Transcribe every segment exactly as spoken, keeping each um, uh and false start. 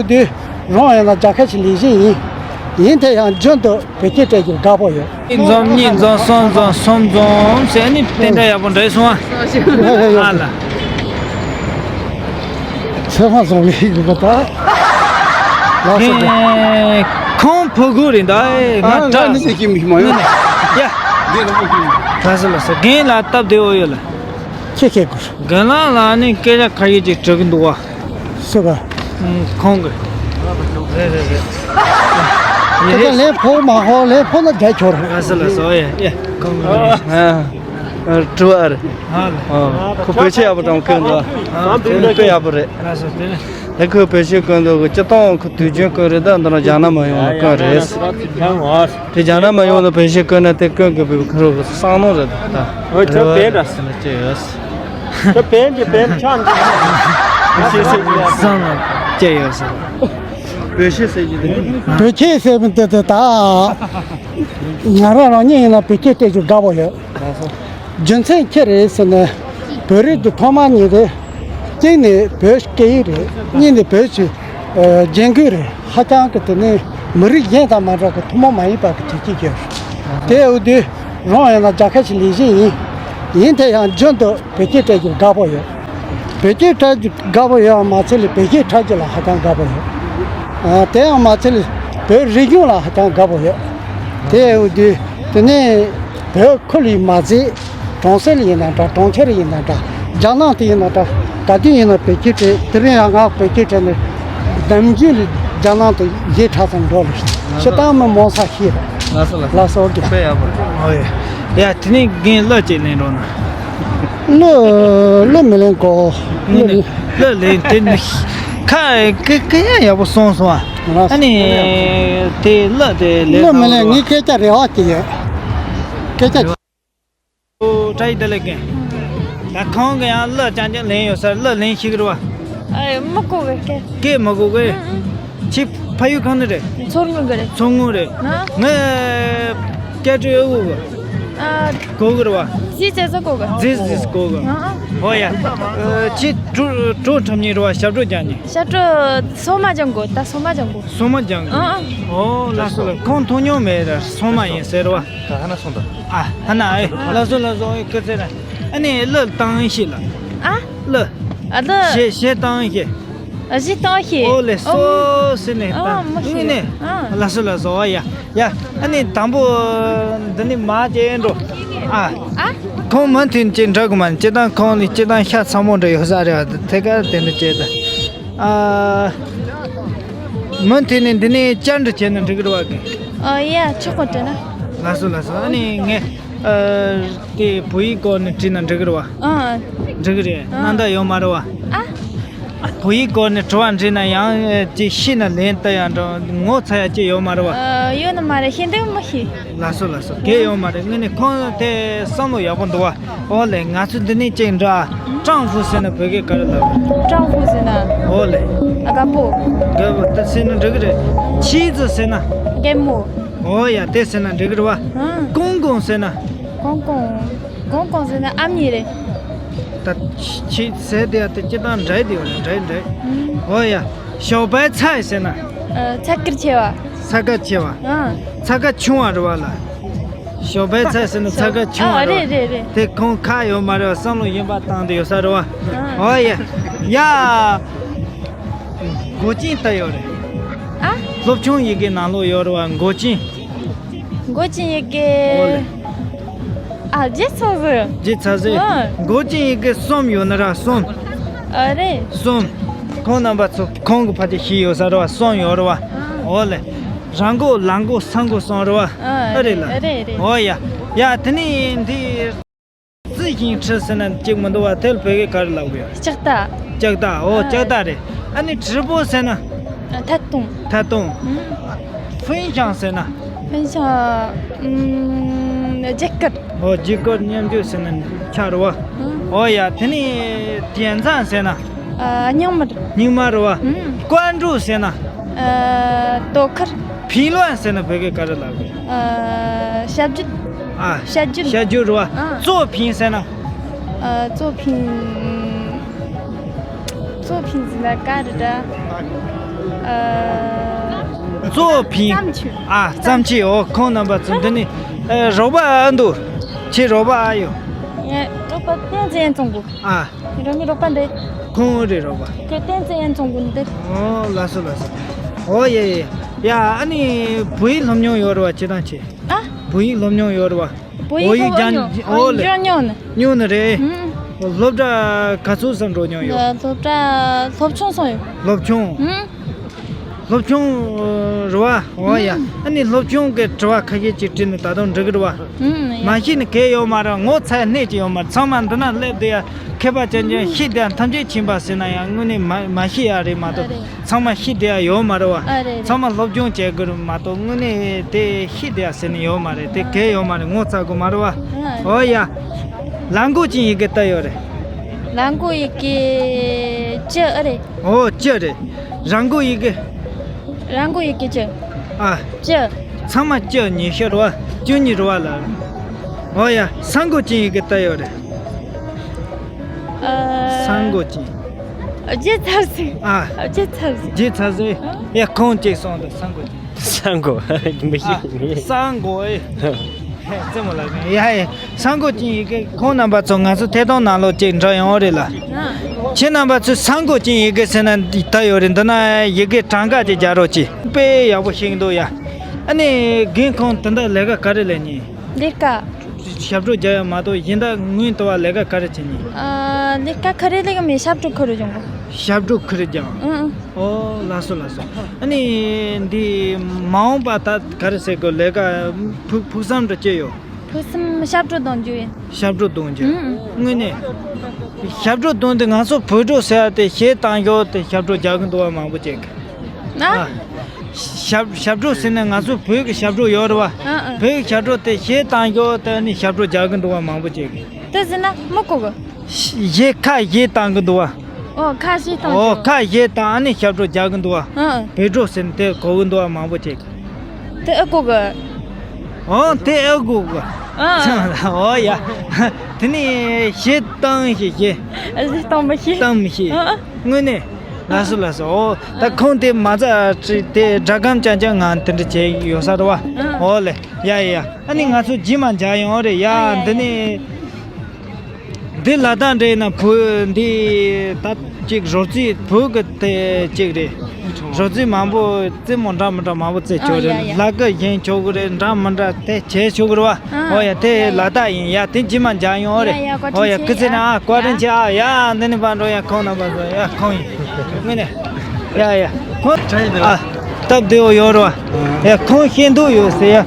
དུས་རང་ཡིན་ན་རྒྱལ་ཁ་ཞིག་ལས་བཞིན་ཡིན། ཡིན་དེ་ཡང་རྒྱུན་དུ་བོད་སྐད་སྤྲད་རྒྱུར་དགའ་པོ་ཡོད། གཅིག་འཛོམས། གཉིས་འཛོམས། གསུམ་འཛོམས། གསུམ་འཛོམས་ཟེར་ནི་དེ་འདྲ་ཡག་པོ་འདྲ་སོང་ཨ། ཡོད་ཡོད་ཡོད། ཨ་ལ། ཚེ་དབང་བཟང་བའི་གི་གོ་ད། ལགས་སོ། ཁོང་ཕོ་རྒོད་རེད་ད། ཨེ་ང་ཨ་ང་ནི་དྲག་ནི་ཅིག་མི་མ་ཡོང་། ཡ། འདི་ལ་མ་ཤེས། ལགས་སོ་ལགས་སོ། རྒན་ལགས་སྟབས་བདེ་བོ་ཡོད་ལ། ཁྱེད་ཁྱེད་དགོས། རྒན་ལགས་ལ་ནི་སྐད་ཆ་ཁ་ཤས་ཅིག་དྲི་གི་འདུག་བ། སུ་ག་ཁོང་གི། རེད་རེད་རེད། ཁྱེད་ཀྱང་ལན་ཕོག་མ་ཧོ། ལན་ཕོག་ན་རྒྱ་ཁྱོར། ལགས་སོ་ལགས་སོ། ཨོ་ཡ་ཡ། ཁོང་གི། ཨ། ཨ། དྲི་བ་རེད། ཨ་ལ། ཨོ། ཁོ་བོད་ཆས་ཡག་པོ་དྲངས་ཀྱི་འདུག་ཨ། དེ་ནི་དཔེ་ཡག་པོ་རེད། ལགས་སོ། དེ་ནི། དེ་ཁོས་བོད་ཆས་གོན་འདུག་གི། སྤྱིར་བཏང་ཁོ་དུས་རྒྱུན་གོན་རེད། ད་འདི་ན་རྒྱ་ནག་མ་ཡོང་ལ་གོན་རེད། དེ་རྒྱ་ནག་མ་ཡོང་ལ་བོད་ཆས་གོན་ན་དེ་གོན་དགོས་པའི་ཁོ་རང་གི་བསམ་བློ་རེད་ད། ཨོ་ཁྱོད་བོད་འདྲ། ཁྱོད་བོད་ཀྱི་བོད་ཆང་གི། བསམ་བློ་སྐྱེ་ཡོད་ཟེར། བོད་ཆས་ཟེར་གྱི་འདུག་བོད་ཆས་ཟེར་མི་འདི་དེ་ད། ང་རང་རང་ཉིད་ཡིན་ན་བོད་ཆས་སྤྲད་རྒྱུ་དགའ་པོ་ཡོད། རྒྱུ་མཚན་ཅི་རེད་ཟེར་ན། བོད་རིགས་དེ་ཐོག་མ་ཉིད་དེ། གཅིག་ནས་བོད་སྐད་ཡིག་རེད། གཉིས་ནས་བོད་ཀྱི་ཨ་རྒྱན་གོས་རེད། ཧ་ཅང་གི་དེ་ནས་མི་རིགས་གཞན་དང་མ་འདྲ་གི་ཐུན་མོང་མ་ཡིན་པ་གི་བྱེད་ཀྱི་ཡོད། དེ་འོ་དུས་རང་ཡིན་ན་རྒྱལ་ཁ་ཞིག་ལས་བཞིན་ཡིན། ཡིན་དེ་ཡང་རྒྱུན་དུ་བོད་སྐད་སྤྲད་རྒྱུར་དགའ་པོ་ཡོད། བོད་སྐད་སྤྲད་རྒྱུ་དགའ་པོ་ཡོད་པ་མ་ཚད་ལས་བོད་སྐད་འཁྲབ་རྒྱུ་ལ་ཧ་ཅང་དགའ་པོ་ཡོད། ཨ་དེ་ཡང་མ་ཚད་ལས་བོད་རིག་གཞུང་ལ་ཧ་ཅང་དགའ་པོ་ཡོད། དེ་འོ་དུས་དེ་ནས་བོད་ཁུལ་ཡིན་མ་ཚད། གྲོང་གསེབ་ཡིན་ན་འདྲ། གྲོང་ཁྱེར་ཡིན་ན་འདྲ། རྒྱ་ནག་དེ་ཡིན་ན་འདྲ། ག་དུས་ཡིན་ན་བོད་སྐད་སྤྲད། དེ་རིང་ཡང་ང་བོད་སྐད་སྤྲད་ནས་ནམ་རྒྱུན་ལས་རྒྱ་ནག་ཏུ་ཞེ་དྲག་ཙམ་འགྲོ་ལ། སྤྱིར་བཏང་མི་མང་ས་ཤེས་རེད། ལགས་སོ་ལགས་ལགས་སོ། ཨོ་ཀེ། དཔེ་ཡག་པོ་རེད། ཨོ་ཡ། ཡ་དེ་ནས་རྒན་གླུ་ཅིག་ལེན་རོགས་གནང་། གླུ་གླུ་མི་ལེན་གོ། གླུ་ནི་གླུ་ལེན་དེ་ནི་ཁ་ཀི་ཀི་ཡ་ཡག་པོ་སོང་སོང་ཨ། ལགས་སོ། ཨ་ནི་དེ་གླུ་དེ་ལེན་གླུ་མི་ལེན། རོགས། ངའི་སྐད་ཆ་རེ་བ་ཅིག་ཡོད། སྐད་ཆ། ཨོ་བཀྲ་ཤིས་བདེ་ལེགས་རྒན། ད་ཁོང་གི་ཡང་གླུ་རྐྱང་རྐྱང་ལེན་ཡོད་ས་རེད། གླུ་ལེན་ཤེས་ཀྱི་རེད་བ། ཨ་མི་གོ་གི་སྐད། སྐད་མི་གོ་གི། ཨང་ཨང་། ཁྱེད་ཕ་ཡུལ་གང་ནས་རེད། མཚོ་སྔོན་གི་རེད། མཚོ་སྔོན་རེད། ཨ། ངས་སྐད་ཆ་ཨེ་གོ་གི། ཨ། གོ་གི་རེད་བ། ཟིག་ཟེར་ཟེར་གོ་གི། ཟིག་ཟིག་གོ་གི། ཨ་ཨ། ཨོ་ཡ། ཨ། ཁྱེད་བྲོ་བྲོ་འཁྲབ་མཁན་རེད་བ། ཞབས་བྲོ་རྒྱག་མཁན། ཞབས་བྲོ་སོ་མ་སྦྱང་གོ། ད་སོ་མ་སྦྱང་གོ། སོ་མ་སྦྱང་གི། ཨ་ཨ། ཨོ་ལགས་སོ་ལགས། ཁོང་མཐོང་མྱོང་མེད་ར། སོ་མ་ཡིན་ཟེར་བ། ད་ཧ་ན་སོང་ད། ཨ་ཧ་ན་ཨེ། ལགས་སོ་ལགས་སོ། ཨེ་སྐུ་ཚེ་རིང་། ཨ་ནི་གླུ་བཏང་ཤེས་ལ། ཨ། གླུ། ཨ་གླུ། གཞས་གཞས་བཏང་ཤེས། ཨ་གཞས་བཏང་ཤེས། ཨོ་ལེ་སོ་ཨོ། ཟེར་ནས་ཨ་ད་མ་ཤེས། དངོས་གནས། ཨ། ལགས་སོ་ལགས་སོ། ཨོ་ཡ་ཡ། ཨ་ནི་དང་པོ་འདི་ནི་མ་བྱས་འགྲོ། ཨ། ཨ། ཁོང་མུ་མཐུད་ཅིག་འགྲོ་གི་མ་ནི་སྤྱིར་བཏང་ཁོང་ནི་སྤྱིར་བཏང་ཤ་ཚ་མོ་འདྲ་ཡོད་ས་རེད་བ། དེ་ག་དེ་འདྲ་བྱས་ད། ཨ། མུ་མཐུད་ནས་འདི་ནས་བཅར་འདྲི་བྱས་ན་འགྲིག་གི་རེད་བ་གི། ཨ་ཡ་ཆོག་གོ་དྲན་ན། ལགས་སོ་ལགས་སོ། ཨ་ནི་ངས་ཨ་དེ་བོད་ཡིག་སྐོར་ནས་བྲིས་ན་འགྲིག་གི་རེད་བ། ཨ་འགྲིག་གི་རེད། ཨ་རྣམ་དག་ཡོད་མ་རེད་བ། ཨ། བོད་ཡིག་སྐོར་ནས་དྲི་བ་འདྲི་ན་ཡང་ཅིག་ཤེས་ན་ལན་བཏབ་ཡག་འདྲ་ངོ་ཚ་ཡག་ཅིག་ཡོད་མ་རེད་བ། ཨ་ཡོད་ནི་མ་རེད། ཤེས་འདུག་མི་ཤེས། ལགས་སོ་ལགས་སོ། གལ་ཡོད་མ་རེད། དངོས་གནས་ཁོང་དེ་བསམ་བློ་ཡག་པོ་འདུག་བ། ཨོ་ལེ། ང་ཚོ་འདི་ནས་ཅིག་འདྲ། ཀྲང་ཧྥུ་ཟེར་ན་བོད་སྐད་ག་རེ་ལབ། ཀྲང་ཧྥུ་ཟེར་ན། ཨོ་ལེ། ཨ་དགའ་པོ། དགའ་པོ་དེ་ཟེར་ན་འགྲིག་གི་རེད། ཆི་ཙི་ཟེར་ན། རྒན་མོ། ཨོ་ཡ་དེ་ཟེར་ན་འགྲིག་གི་རེད་བ། ཨང་། ཀོང་ཀོང་ཟེར་ན། ཀོང་ཀོང་། ཀོང་ཀོང་ཟེར་ན་ཨ་མྱེས་རེད། ད་ཆི་ཟེར་དེ་ཡ་དེ་སྤྱིར་བཏང་འདྲ་དེ་ཡོད་རེད། འདྲ་འདྲ། ཨང་། ཨོ་ཡ། ཞའོ་པའི་ཚའེ་ཟེར་ན། ཨ་ཚ་གུར་ཆེ་བ། ཚ་གུར་ཆེ་བ། ཨང་། ཚ་གུར་ཆུང་བ་རེད་བ་ལ། ཞའོ་པའི་ཚའེ་ཟེར་ན་ཚ་གུར་ཆུང་བ། ཨ་རེད་རེད་རེད་རེད། དེ་ཁོང་ཁ་ཡོད་མ་རེད་བ། བསམ་བློ་གཞན་པ་བཏང་དེ་ཡོད་ས་རེད་བ། ཨང་། ཨོ་ཡ། ཡ། མགོ་ཅན་ལྟ་ཡོད་རེད། ཨ། སློབ་ཆུང་ཡི་གེ་ནང་ལོགས་ཡོད་རེད་བ། མགོ་ཅན། མགོ་ཅན་ཡི་གེ་ཨོ་ལེ། ཨ་བརྗེད་ཚར་ཟིག་བརྗེད་ཚར་ཟིག་ཨ། མགོ་ཅན་ཡི་གེ་གསུམ་ཡོད་ན་ར། གསུམ། ཨ་རེད། གསུམ། ཁོང་རྣམ་པ་ཚོ་ཁོང་གི་ཕལ་ཆེར་ཤེས་ཡོད་ས་རེད་བ། གསུམ་ཡོད་རེད་བ། ཨ། ཨོ་ལེ། ར་མགོ་ལ་མགོ་ས་མགོ་གསུམ་རེད་བ། ཨ་ཨ་རེད་ལ། ཨ་རེད་རེད། ཨོ་ཡ། ཡ་དེ་ནས་འདི། 自行车 ཟེར་ན་གཅིག་མི་འདུག་བ། དེ་ལ་བོད་སྐད་ག་རེ་ལབ་དགོས། ལྕགས་རྟ། ལྕགས་རྟ། ཨོ་ཨ། ལྕགས་རྟ་རེད། ཨ་ནི་直播 ཟེར་ན། ཨ་ཐད་གཏོང་། ཐད་གཏོང་། ཨུམ། 分享 ཟེར་ན། 分享། ཨུམ། བརྒྱུད་སྐུར། ཨོ་བརྒྱུད་སྐུར་མཉམ་སྤྱོད་ཟེར་ན་ཆ་རེད་བ། ཨུམ། ཨོ་ཡ། དེ་ནི་点赞 ཟེར་ན། ཨ་རྙིང་མ། རྙིང་མ་རེད་བ། ཨུམ། 关注 ཟེར་ན། ཨ་དོ་ཁུར། 评论 ཟེར་ན་བོད་སྐད་ག་རེ་ལབ་དགོས། ཨ་བཤད་རྒྱུད། ཨ། བཤད་རྒྱུད། བཤད་རྒྱུད་རེད་བ། ཨ། 作品 ཟེར་ན། ཨ་作品། 作品 ཟེར་ན་ག་རེ་རེད། གཙོ་བོ་ཕིང་། བརྩམས་ཆོས། ཨ། བརྩམས་ཆོས། འོ། ཁོང་རྣམ་པ་ཚོ་འདི་ནས། ཨ། རོགས་པ་ཨ་འདུག་ཁྱེད་རོགས་པ་ཨ་ཡོད། ངའི་རོགས་པ་བསྟན་འཛིན་ཡན་ཚོང་དགོས། ཨ། རང་གི་རོགས་པ་འདི། ཁོང་རེད། རོགས་པ། ཁྱེད་བསྟན་འཛིན་ཡན་ཚོང་དགོས་འདི། འོ། ལགས་སོ། ལགས་སོ། འོ། ཡ་ཡ་ཡ། ཨ་ནི་བོད་ཡིག་སློབ་མྱོང་ཡོད་རེད་བ། ཁྱེད་དང་ཁྱེད། ཨ། བོད་ཡིག་སློབ་མྱོང་ཡོད་རེད་བ། བོད་ཡིག་བོད་ཡིག་སློབ་སྦྱང་། མྱོང་། འོ་ལེ། སྦྱང་མྱོང་ནི། མྱོང་ནི་རེད། ཨུམ། སློབ་གྲྭ་ག་ཚོད་ཙམ་འགྲོ་མྱོང་ཡོད། སློབ་གྲྭ་སློབ་ཆུང་སོང་ཡོད། སློབ་ཆུང་། ཨུམ། སློབ་ཆུང་རེད་བ། འོ་ཡ། ཨུམ། ཨ་ནི་སློབ་ཆུང་གི་དྲི་བ་ཁ་ཤས་ཅིག་དྲིས་ནས་ད་དུང་འགྲིག་གི་རེད་བ། ཨུམ། ཡ། མ་ཤེས་ནི་གང་ཡང་ཡོད་མ་རེད། ངོ་ཚ་ཡ་སྣེ་གཅིག་ཡོད་མ་རེད། ཚང་མ་འདི་ན་སླེབས་བསྡད་ཡ། མཁས་པ་ཅན་ཅན་ཤེས་བསྡད་ཡ་ཐམས་ཅད་མཁྱེན་པ་ཟེར་ན་ཡང་དངོས་གནས་མ་མ་ཤེས་ཡ་རེད་མ་གཏོགས། ཨ་རེད། ཚང་མ་ཤེས་བསྡད་ཡ་ཡོད་མ་རེད་བ། ཨ་རེད། ཚང་མ་སློབ་སྦྱོང་བྱེད་དགོས་རེད་མ་གཏོགས་དངོས་གནས་དེ་ཤེས་བསྡད་ཡ་ཟེར་ནི་ཡོད་མ་རེད། དེ་གང་ཡང་ཡོད་མ་རེད། ངོ་ཚ་དགོས་མ་རེད་བ། ཨ། འོ་ཡ། 蓝勾金 ཡི་གེ་ལྟ་ཡོད་རེད། 蓝勾 ཡི་གེ་ཅི་ཨ་རེད། འོ། ཅི་རེད། 染色 ཡི་གེ། 染色 ཡི་གེ་ཅི། ཨ། ཅི། ཚང་མ་ཅི་ཉི་ཤུ་རེད་བ། བཅུ་གཉིས་རེད་བ་ལ། འོ་ཡ། 三勾金 ཡི་གེ་ལྟ་ཡོད་རེད། ཨ། 三勾金。 རྗེས་ཚར་ཟིག་ཨ། རྗེས་ཚར་ཟིག་རྗེས་ཚར་ཟིག་ཡ། ཁོང་གཅིག་སོང་དུ། 三勾金། 三勾། མི་ཤེས། ཨ། 三勾། རྩེད་མོ་ལ་ཡ་ཡ། 三勾金 ཡི་གེ་ཁོང་རྣམ་པ་ཚོ་ང་ཚོ་ཐད་གཏོང་ནང་ལོགས་ཅིག་འདྲ་ཡོང་རེད་ལ། ཁྱེད་རྣམ་པ་ཚོས་三勾金 ཡི་གེ་ཟེར་ན་ད་ཡོད་རེད། འདི་ན་ཡི་གེ་གྲངས་ཀ་ཅིག་རྒྱག་རོགས་གྱིས། དཔེ་ཡག་པོ་ཤེས་ཀྱི་འདུག་ཡ། ཨ་ནི་རྒན་ཁོང་དེ་འདྲ་ལས་ཀ་ག་རེ་ལས་ཉན། ལས་ཀ། ཞབས་བྲོ་རྒྱག་ཡ་མ་གཏོགས་གཞན་དག་སྔོན་དུ་བ་ལས་ཀ་ག་རེ་བྱེད་ཉན། ཨ། ལས་ཀ་ག་རེ་ལས་ཀ་མེད། ཞབས་བྲོ་ཁུར་རྒྱག་གོ། ཞབས་བྲོ་ཁུར་རྒྱག་ཨང་། ཨོ། ལགས་སོ། ལགས་སོ། ཨ་ནི་འདི་མ་འོངས་པ་ད་ག་རེ་ཟེར་དགོས། ལས་ཀ་ཕུགས་ཕུགས་བསམ་འདྲ་ཅི་ཡོད། ཕུགས་བསམ་ཞབས་བྲོ་གཏོང་རྒྱུ་ཡིན། ཞབས་བྲོ་གཏོང་རྒྱུ། ཨང་། དངོས་གནས། ཞབས་བྲོ་གཏོང་དུས་ང་ཚོ་བོད་བྲོ་ཟེར་བ་དེ་གཞས་བཏང་ཞོར་དེ་ཞབས་བྲོ་རྒྱག་གི་འདུག་བ། མང་པོ་ཅིག་ཨ། ཨ། ཞབས་ཞབས་བྲོ་ཟེར་ན་ང་ཚོ་བོད་ཀྱི་ཞབས་བྲོ་ཡོད་རེད་བ། ཨ་ཨ། བོད་ཀྱི་ཞབས་བྲོ་དེ་གཞས་བཏང་ཞོར་དེ་ནི་ཞབས་བྲོ་རྒྱག་གི་འདུག་བ། མང་པོ་ཅིག་དེ་ཟེར་ན་མི་གོ་གི། གཞས་ཁ་གཞས་བཏང་གི་འདུག་བ། ཨོ། ཁ་གཞས་བཏང་། ཨོ། ཁ་གཞས་བཏང་ནི་ཞབས་བྲོ་རྒྱག་གི་འདུག་བ། ཨ་ཨ། བོད་བྲོ་ཟེར་ན་དེ་གོ་གི་འདུག་བ། མང་པོ་ཅིག་དེ་ཨེ་གོ་གི། ཨོ། དེ་ཨེ་གོ་གི། ཨ་ཨ། ཨོ་ཡ། དེ་ནི་གཞས་བཏང་ཤེས། གཞས། གཞས་བཏང་མི་ཤེས། བཏང་མི་ཤེས། ཨ་ཨ། དངོས་གནས། ལགས་སོ། ལགས་སོ། ཨོ། ད་ཁོང་དེ་མ་རྩ་དེ་སྒྲ་སྒམ་རྐྱང་རྐྱང་ངང་དེ་འདྲ་བྱས་ཡོད་ས་རེད་བ། ཨོ་ལེ། ཡ་ཡ་ཡ། ཨ་ནི་ང་ཚོ་རྗེས་མ་མཇལ་ཡོང་རེད་ཡ། ཨ་ཡ་འདི་ཡ། ནི། འདི་ལ་དྭགས་འདྲ་ཡིན་ན་བོད་འདི་ད་ཅིག་རོལ་རྩེད་བོད་ཀྱི་དེ་ཅིག་རེད། རོལ་རྩེད་མང་པོ་རྩེད་མོ་འདྲ་མི་འདྲ་མང་པོ་རྩེད་ཆོག་རེད། ཨ་ཡ་ཡ། ལ་ཀ་བཞེངས་ཆོག་གི་རེད། འདྲ་མི་འདྲ་དེ་བྱས་ཆོག་གི་རེད་བ། ཨ། ཨོ་ཡ། དེ་ཡ་ཡ། ལ་དྭགས་ཡིན་ཡ། དེ་རྗེས་མ་མཇལ་ཡོང་རེད། ཡ་ཡ། བཀའ་ཨོ་ཡ། དྲིན་ཆེ། སྐུ་ཚེ་ཡ་ན་ཨ། བཀའ་དྲིན་ཆེ་ཨ། ཡ། འདི་ནི་པ་འགྲོ་ཡ། ཁོང་རྣམ་པ་ཚོ་ཡ། ཁོང་ཡིན། དངོས་གནས། ཡ་ཡ། ཁོང་ཨ། སྟབས་བདེ་བོ་ཡོད་རེད་བ། ཡ། ཁོང་ཤེས་འདུག་ཡོད་ཟེར་ཡ།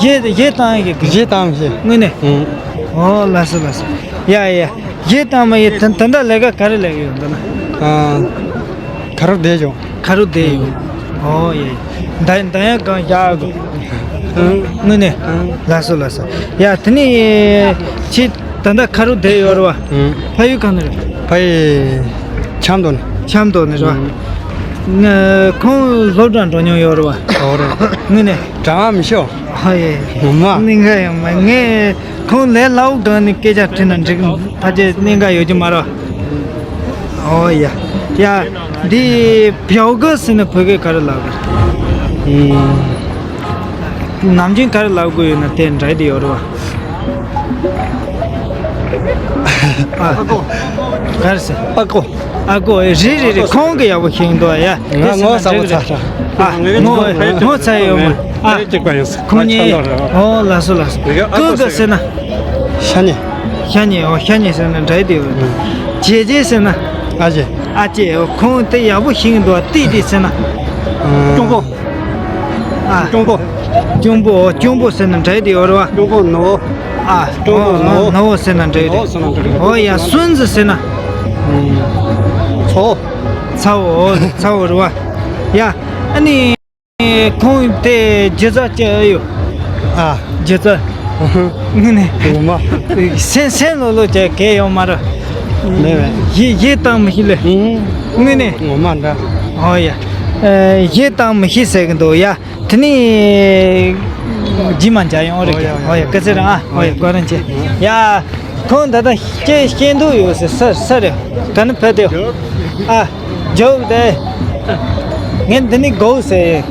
གཞས་གཞས་བཏང་ཡི་གེ། གཞས་བཏང་ཤེས། དངོས་གནས། ཨོ། ལགས་སོ། ལགས་སོ། ཡ་ཡ། གཞས་བཏང་མ་ཡི་ད་ད་ལྟ་ལས་ཀ་ག་རེ་ལས་ཡོད་འདི་ན། ཨ། ཁ་རོག་བསྡད་ཡོད། ཁ་རོག་བསྡད་ཡོད། ཨོ་ཡ། ད་ད་ཡང་གང་བཞག་གོ། དངོས་གནས། ལགས་སོ། ལགས་སོ། ཡ། དེ་ནི་ཁྱེད་ད་ལྟ་ཁ་རོག་བསྡད་ཡོད་རེད་བ། ཕ་ཡུལ་གང་ནས་རེད། ཕ་ཡུལ་ཆབ་མདོ་ནས། ཆབ་མདོ་ནས་རེད་བ། ང་ཁོང་སློབ་གྲྭ་འགྲོ་མྱོང་ཡོད་རེད་བ། ཨོ་རེད། དངོས་གནས། གྲྭ་བ་མི་ཤོག་ཨ་ཡེ། ངོ་མ། གནད་འགག་ཡོད་མ། ངས་ཁོང་ལས་སླ་བོ་སྒང་ནས་སྐད་ཆ་དྲིས་ན་འགྲིག་ཕལ་ཆེར་གནད་འགག་ཡོད་ཀྱི་མ་རེད། ཨོ་ཡ། ཡ། འདི་བྱ་དགའ་ཟེར་ན་བོད་སྐད་ག་རེ་ལབ་དགོས། ཨུམ། ནམ་རྒྱུན་ག་རེ་ལབ་དགོས་ཡོད་ན་དེ་འདྲ་དེ་ཡོད་རེད་བ། ཨ། ག་རེ་ཟེར། ཨ་ཀོ། ཨ་ཀོ། རེད་རེད་རེད། ཁོང་གིས་ཡག་པོ་ཤེས་འདུག་ཡ། ང་ངོ་ཚ་བོ་ཚ་ཚ། ཨ། ངོ་ངོ་ཚ་ཡོད་མ། ཨ། གཅིག་པ་ཡིན། ཁོང་གཉིས། ཨོ། ལགས་སོ། ལགས་སོ། ཀུ་ག་ཟེར་ན། ཤ་ཉེ། ཤ་ཉེ། ཨོ། ཤ་ཉེ་ཟེར་ན་འདྲ་དེ་ཡོད། ཅེ་ཅེ་ཟེར་ན། ཨ་ཅེ། ཨ་ཅེ། ཨོ། ཁོང་དེ་ཡག་པོ་ཤེས་འདུག་ཏི་ཏི་ཟེར་ན། གཅུང་པོ། ཨ། གཅུང་པོ། གཅུང་པོ། ཨོ། གཅུང་པོ་ཟེར་ན་འདྲ་དེ་ཡོད་རེད་བ། གཅུང་པོ་ནོ། ཨ། གཅུང་པོ་ནོ། ནོ་ཟེར་ན་འདྲ་དེ། ནོ་ཟེར་ན་འདྲ་དེ། ཨོ་ཡ། སུན་ཟི་ཟེར་ན། ཚ་བོ། ཚ་བོ། ཨོ། ཚ་བོ་རེད་བ། ཡ། ཨ་ནི། ཁོང་དེ་སྒྱུ་རྩལ་སྐྱེ་ཡོད། ཨ། སྒྱུ་རྩལ། ངི་ནས། ངོ་མ། སེམས་སེམས་ལོ་ལོ་བྱས་གས་ཡོང་མ་རེད། མེད་པས། ཡི་ཡི་བཏང་མི་ཤེས་ལེ། ངི་ནས། ངོ་མ་འདྲ། ཨོ་ཡ། ཡི་བཏང་མི་ཤེས་ཟེར་གི་འདུག་ཡ། དེ་ནི། རྗེས་མ་མཇལ་ཡོང་རེད། ཨོ་ཡ། ཨོ་ཡ། སྐུ་ཚེ་རིང་ཨ། ཨོ་ཡ། བཀའ་དྲིན་ཆེ། ཡ། ཁོང་ད་ལྟ་སྐྱེ་སྐྱེ་འདུག་ཡོད་ཟེར་ས་ས་རེད། ག་ནས་ཕེབས་ཏེ། ཨ། རྒྱོབ་དེ། ངས་འདི་ནས་གོ་ཟེར།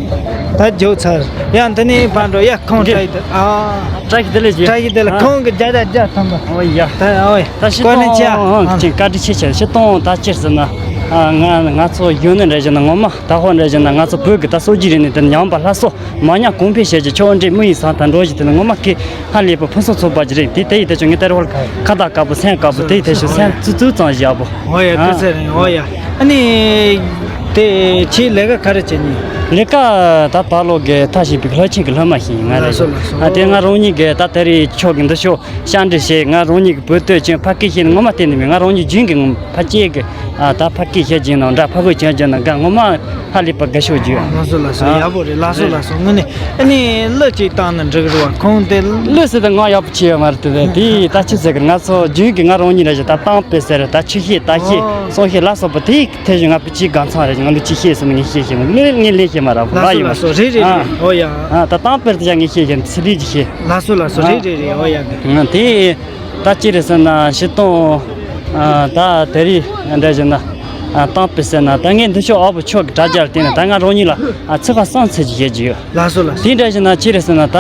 ད་འཇོག་ཚར། ཡ་འདི་ནས་ཕར་འགྲོ། ཡ་ཁོང་འདི་བཀྲ་ཤིས་བདེ་ལེགས། ཨ། བཀྲ་ཤིས་བདེ་ལེགས་ཀྱི། བཀྲ་ཤིས་བདེ་ལེགས། ཨ། ཁོང་གི་བརྒྱ་ཆ་བརྒྱ་ཐམ་པ། ཨོ་ཡ། ད་ཨོ་ཡ། ད་ཤི་བཀའ་དྲིན་ཆེ། ཨ། ཨ། ཅིག་བཀའ་དྲིན་ཆེ་ཆེ། ཤི་སྟོང་ད་ཅིར་ཟེར་ན། ཨ། ང་ང་ཚོ་ཡོད་ནི་འདྲ་བཞིན་ན་ངོ་མ་ད་ཧོ་འདྲ་བཞིན་ན་ང་ཚོ་བོད་ཀྱི་ད་སྲོལ་རྒྱུན་རིག་གནས་དེ་ཉམས་པ་སླར་གསོ་མ་ཉམས་གོང་འཕེལ་བྱེད་ཀྱི་ཆོག་འདྲེ་མི་ཡི་ས་དང་འགྲོ་བཞིན་དེ་ནི་ངོ་མ་ཀི་ཧ་ལས་པ་ཕུན་སུམ་ཚོགས་པ་ཅིག་རེད། དེ་དེ་ཡི་དེ་ཆོ་ངས་ད་རེ་བར་ཁ་ད་དཀར་པོ་སེམས་དཀར་པོ་དེ་ཡི་དེ་ཆོ་སེམས་ཙུ་ཙུ་ཙང་བཞག་པོ། ཨོ་ཡ། ཨ། སྐུ་ཚེ་རིང་། ཨོ་ཡ། ཨ་ནི། དེ་ཁྱེད་ལས་ཀ་ག་རེ་བྱེད་ནི། ལས་ཀ་ད་བར་ལོག་གི་ཐ་ཞིག་པའི་ལྷ་ཆེན་གྱི་སློབ་མ་ཞིག་ཡིན་ང་རེད། ལགས་སོ་ལགས་སོ། ཨ། དེ་ང་རང་ཉིད་ཀྱི་ད་ད་རེས་ཆོག་གི་འདི་ཤོག་ཤ་འདྲི་བྱེད། ང་རང་ཉིད་ཀྱི་བོད་སྟོད་ཅན་ཕ་སྐད་ཤེས་ནི་ངོ་མ་བསྟན་ནི་མེད། ང་རང་ཉིད་རྒྱུན་གྱི་ཕ་སྐད་ཀྱི། ཨ། ད་ཕ་སྐད་བཤད་ཀྱིན་ནང་འདྲ་ཕ་བོད་ཅན་ཅན་ནང་དགའ་ངོ་མ་ཧ་ལས་པ་དགའ་ཤོས་རྒྱུ། ལགས་སོ་ལགས་སོ། ཨ། ཡག་པོ་རེད། ལགས་སོ་ལགས་སོ། དངོས་གནས་ཨ་ནི་གླུ་ཅིག་བཏང་ན་འགྲིག་རེད་བ། ཁོང་དེ་གླུ་ཟེར་ད་ང་ཡག་པོ་བྱས་ཡོད་མ་རེད། དེ་དེ་ད་ཆི་ཟེར་གི། ང་ཚོ་རྒྱུན་གྱི་ང་རང་ཉིད་ལ་ཞིག་ད་གཏམ་དཔེ་ཟེར། ད་ཆོས་བཤད་ལྟ་བཤད་གསུང་བཤད་ལ་སོགས་པ་དེ། དེ་བཞིན་ང་བུ་ཅིག་གང་ཚང་རེད། ང་ལུ་ཅིག་བཤད་ཟེར་ན་ངས་བཤད་ཤེས་མ་རེད། ངས་ལས་ཤེས་མ་རེད། ལགས་སོ་ལགས་སོ། རེད་རེད། ཨ། རེད། ཨོ་ཡ། ཨ། ད་གཏམ་དཔེ་དེ་ཡང་ངས་བཤད་ཤེས། ཚི་ལི་ཅིག་བཤད། ལགས་སོ་ལགས་སོ། རེད་རེད་རེད། ཨོ་ཡ། ཨ། དེ་ད་ཅི་རེད་ཟེར་ན་ཤི་སྟོང་། ཨ། ད་དེ་རིང་འདྲ་བྱས་ན། ཨ། གཏམ་དཔེ་ཟེར་ན་ད་ངས་འདི་ཕྱོགས་ཨ་བུ་ཆོག་གི་དྲ་རྒྱར་བལྟས་ན་ད་ང་རང་ཉིད་ལ། ཨ། ཚིག་ཁ་གསང་ཚིག་ཅིག་བཤད་རྒྱུ་ཡོད། ལགས་སོ་ལགས་སོ། དེ་འདྲ་བྱས་ན་ཅི་རེད་ཟེར་ན། ད་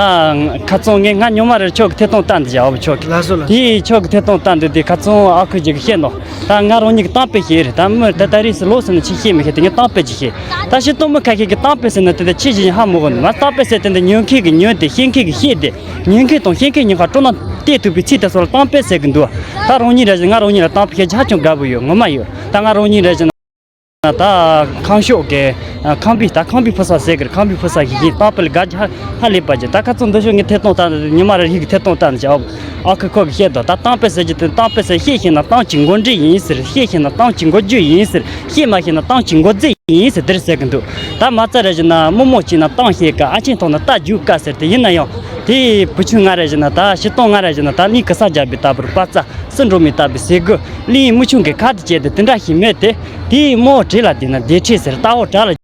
ཁ་སང་ངས་ང་ཉོ་མ་རེད། ཆོག་གི་ཐད་གཏོང་བཏང་འདི་བྱ་ཨ་བུ་ཆོག་གི། ལགས་སོ་ལགས་སོ། དེ་ཆོག་གི་ཐད་གཏོང་བཏང་འདི་དེ་ཁ་སང་ཨ་ཁུ་ཅིག་གིས་བཤད་ནོ། ད་ང་རང་ཉིད་ཀྱི་གཏམ་དཔེ་ཞིག་རེད། ད་མི་ད་ད་རེས་སུ་ལོ་ཟེར་ན་ཆི་ཤེས་མི་ཤེས། དེ་ངས་གཏམ་དཔེ་ཅིག་བཤད། ད་ཤི་སྟོང་མི་ཁ་ཤས་ཀྱིས་གཏམ་དཔེ་ཟེར་ན་དེ་ད་ཆི་ཞིག་ཡིན་ཧ་མི་གོ་ནི་མ། གཏམ་དཔེ་ཟེར་དེ་འདི་ཉོན་མཁན་གྱིས་ཉོན་ཏེ་བཤད་མཁན་གྱིས་བཤད་དེ། ཉོན་མཁན་དང་བཤད་མཁན་གཉིས་ཀ་སྤྲོ་སྣང་སྟེར་ཐུབ་པའི་ཚིག་དེ་ཚོ་ལ་གཏམ་དཔེ་ཟེར་གི་འདུག་ད་རང་ཉིད་རེད་ཟེར། ང་རང་ཉིད་ལ་གཏམ་དཔེ་བཤད་རྒྱུ་ཧ་ཅང་དགའ་པོ་ཡོད། ངོ་མ་ཡོད། ད་ང་རང་ཉིད་རེད་ཟེར་ན། ད་ཁམས་ཕྱོགས་ཀྱི་ཁམས་པའི། ད་ཁམས་པའི་ཕུ་ས་ཟེར་གི་རེད། ཁམས་པའི་ཕུ་ས་ཞིག་ཡིན། གཏམ་དཔེ་ལ་དགའ་རྒྱུ་ཧ་ཧ་ལས་པ་ཅིག་ད་ཁ་སང་འདི་ཤོག་ངས་ཐད་གཏོང་བཏང་ནས། ཉི་མ་རེ་ཡིག་གི་ཐད་གཏོང་བཏང་ནས་ཨ་ཁུ་ཁོ་གིས་བཤད་དོ། ད་གཏམ་དཔེ་ཟེར་རྒྱུ་དེ། གཏམ་དཔེ་ཟེར། བཤད་ཤེས་ན་གཏམ་གྱི་མགོ་འདྲེན་ཡིན་ཟེར། བཤད་ཤེས་ན་གཏམ་གྱི་མགོ་བརྗོད་ཡིན་ཟེར། བཤད་མ་ཤེས་ན་གཏམ་གྱི་མགོ་རྫས་ཡིན་ཟེར། དེར་ཟེར་གི་འདུག་ད་མ་རྩ་རེད་ཟེར་ན་རྨོ་མོ་གཅིག་ན་གཏམ་བཤད་དཀའ། ཨ་ཆེན་ཐོག་ན་རྟ་རྒྱུག་དཀའ་ཟེར། དེ་ཡིན་ན་ཡང་དེ་བུ་ཆུང་ང་རེད་ཟེར་ན། ད་ཤི་སྟོང་ང་རེད་ཟེར་ན། ད་གླིང་གེ་སར་རྒྱལ་པོའི་ལྟ་བུར་དཔའ་རྩལ་སྲིད་འགྲོ་མའི་ལྟ་བུའི་ཟས་གོས། གླིང་མི་ཆུང་གི་ཁ་དེ་བཅད་དེ་དེ་འདྲ་ཞིག་མེད་དེ། དེའི་རྨོ་བྲེ་ལ་བསྡད་ན་བདེ་ཁྲེ་ཟེར། རྟ་བོ་བྲག་ལ་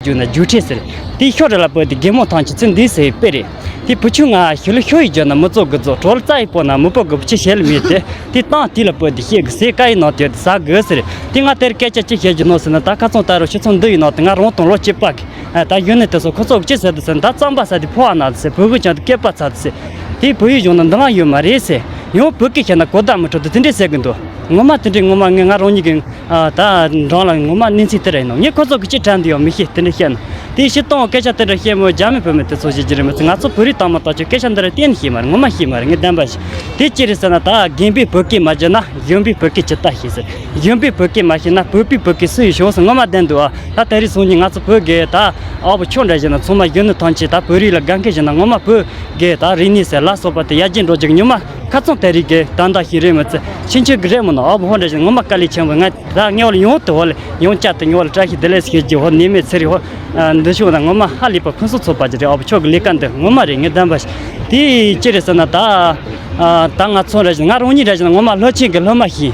རྒྱུག་ན་རྒྱུག་ཁྲེ་ཟེར། དེའི་ཤོ་ར་ལ་བབས་ཏེ་རྒན་མོ་ཐང་ཆེན་ཚེ་འདི་ཟེར་བའི་དཔེ་རེད། དེ་བུ་ཆུང་ང་ཞི་ལུ་ཤོ་ཡི་རྒྱུ་ན་མི་ཚོགས་དགུ་ཚོགས། གྲོ་ལ་རྩ་ཡི་སྤོ་ན་མི་སྤོ་དགུ་པོ་ཅི་བྱེད་ལ་མེད་དེ། དེ་བཏང་དེ་ལ་བབས་ཏེ་བཤད་དགོས་ཟེར། ཀ་ཡི་ནང་དེ་ཟ་དགོས་ཟེར། དེ་ང་དེར་སྐད་ཆ་ཅི་བཤད་རྒྱུ་ནོ་ཟེར་ན། ད་ཁ་སང་ད་རུང་ཤི་ཚང་འདི་ཡི་ནང་དེ་ང་རང་དང་ལོ་གཅིག་པ་གི། ཨ། ད་གཞོན་ནུ་དེ་ཚོ་ཁོ་ཚོ་གི་ཅི་ཟེར་འདུག་ཟེར་ན། ད་རྩམ་པ་ཟ་དེ་ཕོ་བ་ན་ཟེར། བུ་བུ་ཅན་དེ་སྐེད་པ་ཚ་དེ་ཟེར། དེ་བོད་ཡིག་སྦྱོང་ན་འདི་ལ་ཡོད་མ་རེད་ཟེར། ཡང་བོད་སྐད་བཤད་ན་གོ་བརྡ་མི་འཕྲོད་དེ་དེ་འདྲས་ཟེར་གི་འདུག་ངོ་མ་དེ་འདྲས་ངོ་མ་ངས་ང་རང་ཉིད་ཀྱི། ཨ། ད་འགྲམ་ལ་ངོ་མ་གནས་ཚུལ་དེ་རེད་ནོ། ངས་ཁོ་ཚོ་གི་ཅི་དྲན་འདུག་ཡང་མི་ཤེས། དེ་འདྲས་བཤད་ན། དེ་ཤི་སྟོང་སྐད་ཆ་དེ་འདྲ་བཤད་མོད་རྒྱ་མི་བོད་མི་དེ་ཚོ་ཞིག་ཅི་རེད་མི་ཚེ། ང་ཚོ་བོད་རིགས་དང་མ་གཏོགས་ཀྱི་སྐད་ཆ་འདི་ར་གཏན་ནས་ཤེས་མ་རེད། ངོ་མ་ཤེས་མ་རེད། ངས་བདེན་པ་ཞིག་དེ་ཅི་རེད་ཟེར་ན། ད་རྒན་པས་བོད་སྐད་མ་བརྗེད་ན་གཞོན་པས་བོད་སྐད་ཇི་ལྟར་ཤེས་ཟེར། གཞོན་པས་བོད་སྐད་མ་ཤེས་ན་བོད་པས་བོད་སྐད་སུ་ཡིས་ཤེས་ཟེར། ངོ་མ་བདེན་འདུག་ཨ། ད་དེ་རིང་སང་ཉིན་ང་ཚོ་བོད་དགེ་ད་ཨ་བོ་ཆོ་འདྲ་བྱས་ན་ཚང་མ་གཞོན་ནུ་ཐམས་ཅད་ད་བོད་རིགས་ལ་དགའ་མཁན་བྱས་ན། ངོ་མ་བོད་དགེ་ད་རིག་གནས་ཟེར་ལ་སོགས་པ་དེ་ཡར་རྒྱས་འགྲོ་རྒྱུ་གི་ཉི་མ་ཁ་ཚང་དེ་རིང་གི་ད་ལྟ་ཞིག་རེད་མི་ཚེ། ཕྱིན་ཆད་གི་རེད་མི་ནོ། ཨ་བོ་ཧོ་འདྲ་བྱས་ན་ངོ་མ་དཀའ་ལས་ཆེན་པོ། ང་ད་ངས་འོ་ལ་ཡོང་དུ་འོ་ལ་ཡོང་བསྐྱར་དུ་ངས་འོ་ལ་བཀྲ་ཤིས་བདེ་ལེགས་ཟེར་རྒྱུ། ཧོ་ནད་མེད་ཚེ་རིང་ཧོ། ཨ། འདི་ཤོག་ན་ངོ་མ་ཧ་ལས་པ་ཕུན་སུམ་ཚོགས་པ་ཅིག་རེད། ཨ་བོ་ཆོ་གི་ལས་ཀ་འདི་ངོ་མ་རེད། ངས་བདེན་པ་ཞིག་དེ་ཅི་རེད་ཟེར་ན། ད་ཨ་ད་ང་ཚོ་འདྲ་བྱས་ན། ང་རང་ཉིད་འདྲ་བྱས་ན་ངོ་མ་ལྷ་ཆེན་གྱི་སློབ་མ་ཞིག་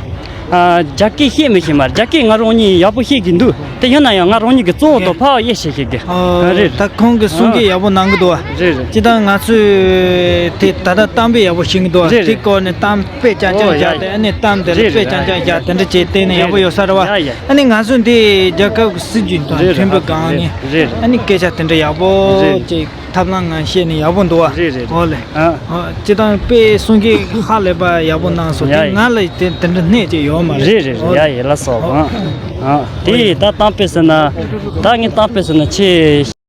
ཨ། རྒྱ་སྐད་ཤེས་མི་ཤེས་མ་རེད། རྒྱ་སྐད་ང་རང་ཉིད་ཡག་པོ་ཤེས་ཀྱི་འདུག་དེ་ཡིན་ན་ཡང་ང་རང་ཉིད་ཀྱི་གཙོ་བོ་དང་ཕ་བ་དབྱེ་ཞིབ་བྱེད་ཀྱི། ཨ། རེད། ད་ཁོང་གིས་གསུང་གི་ཡག་པོ་གནང་གི་འདུག་བ། རེད་རེད། ཅི་ད་ང་ཚོས་དེ་ད་ལྟ་གཏམ་དཔེ་ཡག་པོ་ཤེས་ཀྱི་འདུག་བ། རེད་རེད། དེ་སྐོར་ནས་གཏམ་དཔེ་རྐྱང་རྐྱང་ཨོ་ཡ་བཞག་སྟེ། ཨ་ནི་གཏམ་དེ་ལ་རེད་དཔེ་རེད། རྐྱང་རྐྱང་ཡ་ཡ་བཞག་དེ་འདྲ་བྱས་བལྟས་ནས་ཡག་པོ་ཡོད་ས་རེད་བ། ཡ་ཡ། ཨ་ནི་ང་ཚོ་འདི་རྒྱལ་ཁབ་ཀྱི་སྲིད་ཇུས་དང་རེད་མཐུན་རེད། པའི་སྒང་ནས། རེད་རེད། ཨ་ནི་སྐད་ཆ་དེ་འདྲ་ཡག་པོ་རེད། ཅིག་ཐབས་ལམ་ངང་བཤད་ནས་ཡག་པོ་འདུག་བ། རེད་རེད། ཨོ་ལེ། ཨ། ཨ། སྤྱིར་བཏང་དཔེ་གསུང་གི་ཧ་ལས་པ་ཡག་པོ་གནང་སོང་། ཡ་ཡ། དེ་ང་ལ་དེ་དེ་འདྲ་སྣེ་ཅིག་ཡོད་མ་རེད། རེད་རེད། ཨོ་ཡ་ཡ། ལགས་སོ། ཨོ། ཨ། ཨ། དེ་ད་གཏམ་དཔེ་ཟེར་ན། ད་ངས་གཏམ་དཔེ་ཟེར་ན་ཆེ་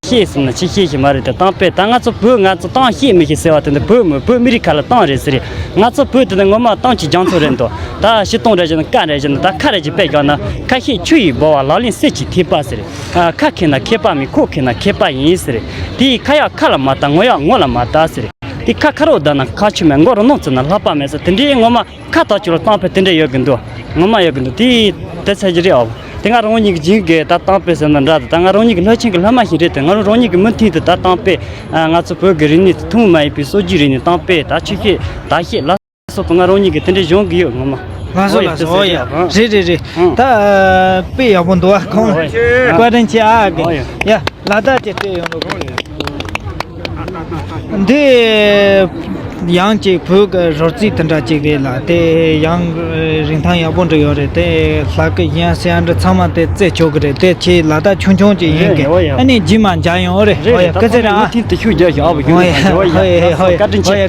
ཤེས་ཟེར་ན་ཆེ་ཤེས་ཤིག་མ་རེད། དེ་གཏམ་དཔེ་ད་ང་ཚོ་བོད། ང་ཚོ་གཏམ་ཤེས་མི་ཤེས་ཟེར་བ་དེ་འདི་བོད་མི། བོད་མི་རིགས་ཁ་ལ་གཏམ་རེད་ཟེར། ང་ཚོ་བོད་དེ་ནི་ངོ་མ་གཏམ་གྱི་རྒྱ་མཚོ་རེད་འདུག་ད་ཤི་སྟོང་རེད་ཟེར་ན་ཀ་རེད་ཟེར་ན། ད་ཁ་རེད་ཅིག་དཔེ་བཞག་ན། ཁ་བཤད་ཆུ་ཡིས་འབབ་པ། ལག་ལེན་གསེར་གྱི་ཐིགས་པ་ཟེར། ཨ། ཁ་མཁས་ན་མཁས་པ་མིན། ཁོག་མཁས་ན་མཁས་པ་ཡིན་ཟེར། དེ་ཁ་ཡག་ཁ་ལ་མ་བལྟ། ངོ་ཡག་ངོ་ལ་མ་བལྟ་ཟེར། དེ་ཁ་ཁ་རོག་བརྡབ་ན་ཁ་ཆུ་མེད། མགོ་རུ་སྣུམ་བཙིར་ན་ལྷགས་པ་མེད་ཟེར། དེ་འདྲའི་ངོ་མ་ཁ་དག་ཆུ་ལ་གཏམ་དཔེ་དེ་འདྲ་ཡོད་གི་འདུག་ངོ་མ་ཡོད་གི་འདུག་དེ་དེ་ཚད་ཀྱི་རེད། ཨོ། དེ་ང་རང་ཉིད་ཀྱི་རྒྱུན་གྱི་ད་གཏམ་དཔེ་ཟེར་ན་འདྲ། ད་ང་རང་ཉིད་ཀྱི་ལྷ་ཆེན་གྱི་སློབ་མ་ཞིག་རེད་དེ། ང་རང་རང་ཉིད་ཀྱི་མུ་མཐུད་དུ་ད་གཏམ་དཔེ། ཨ། ང་ཚོ་བོད་ཀྱི་རིག་གནས་ཐུན་མོང་མ་ཡིན་པའི་སྲོལ་རྒྱུན་རིག་གནས། གཏམ་དཔེ། ད་ཆོས་བཤད་ལྟ་བཤད་ལ་སོགས་པ་ང་རང་ཉིད་ཀྱིས་དེ་འདྲའི་སྦྱོང་གི་ཡོད། ངོ་མ། ལགས་སོ། ཨོ་ཡ། ལགས་སོ། ཨོ་ཡ། རེད་རེད་རེད། ཨང་། ད་དཔེ་ཡག་པོ་འདུག་ཨ། ཁོང་། ཨོ་ཡ། བཀའ་དྲིན་ཆེ་ཨ། ཨོ་ཡ། ཡ། ལ་དྭགས་ཀྱི་སྤྲད་ཡོང་རོགས། འདི་ ཡང་ཅིག་བོད་ཀྱི་རོལ་རྩེད་དེ་འདྲ་ཅིག་རེད་ལ། དེ་ཡང་རིན་ཐང་ཡག་པོ་འདྲ་ཡོད་རེད། དེ་ལྷ་སྐུ་ཡན་སེ་ཡང་འདྲ་ཚང་མ་དེ་རྩེ་ཆོག་གི་རེད། དེ་ཁྱེད་ལ་དྭགས་ཆུང་ཆུང་ཅིག་ཡིན་གི། ཨ་ནི་རྗེས་མ་མཇལ་ཡོང་། ཨོ་རེད། ཨོ་ཡ། སྐུ་ཚེ་རིང་ཨ། ཨོ་ཡ། ཨོ་ཡ། ཨོ་ཡ།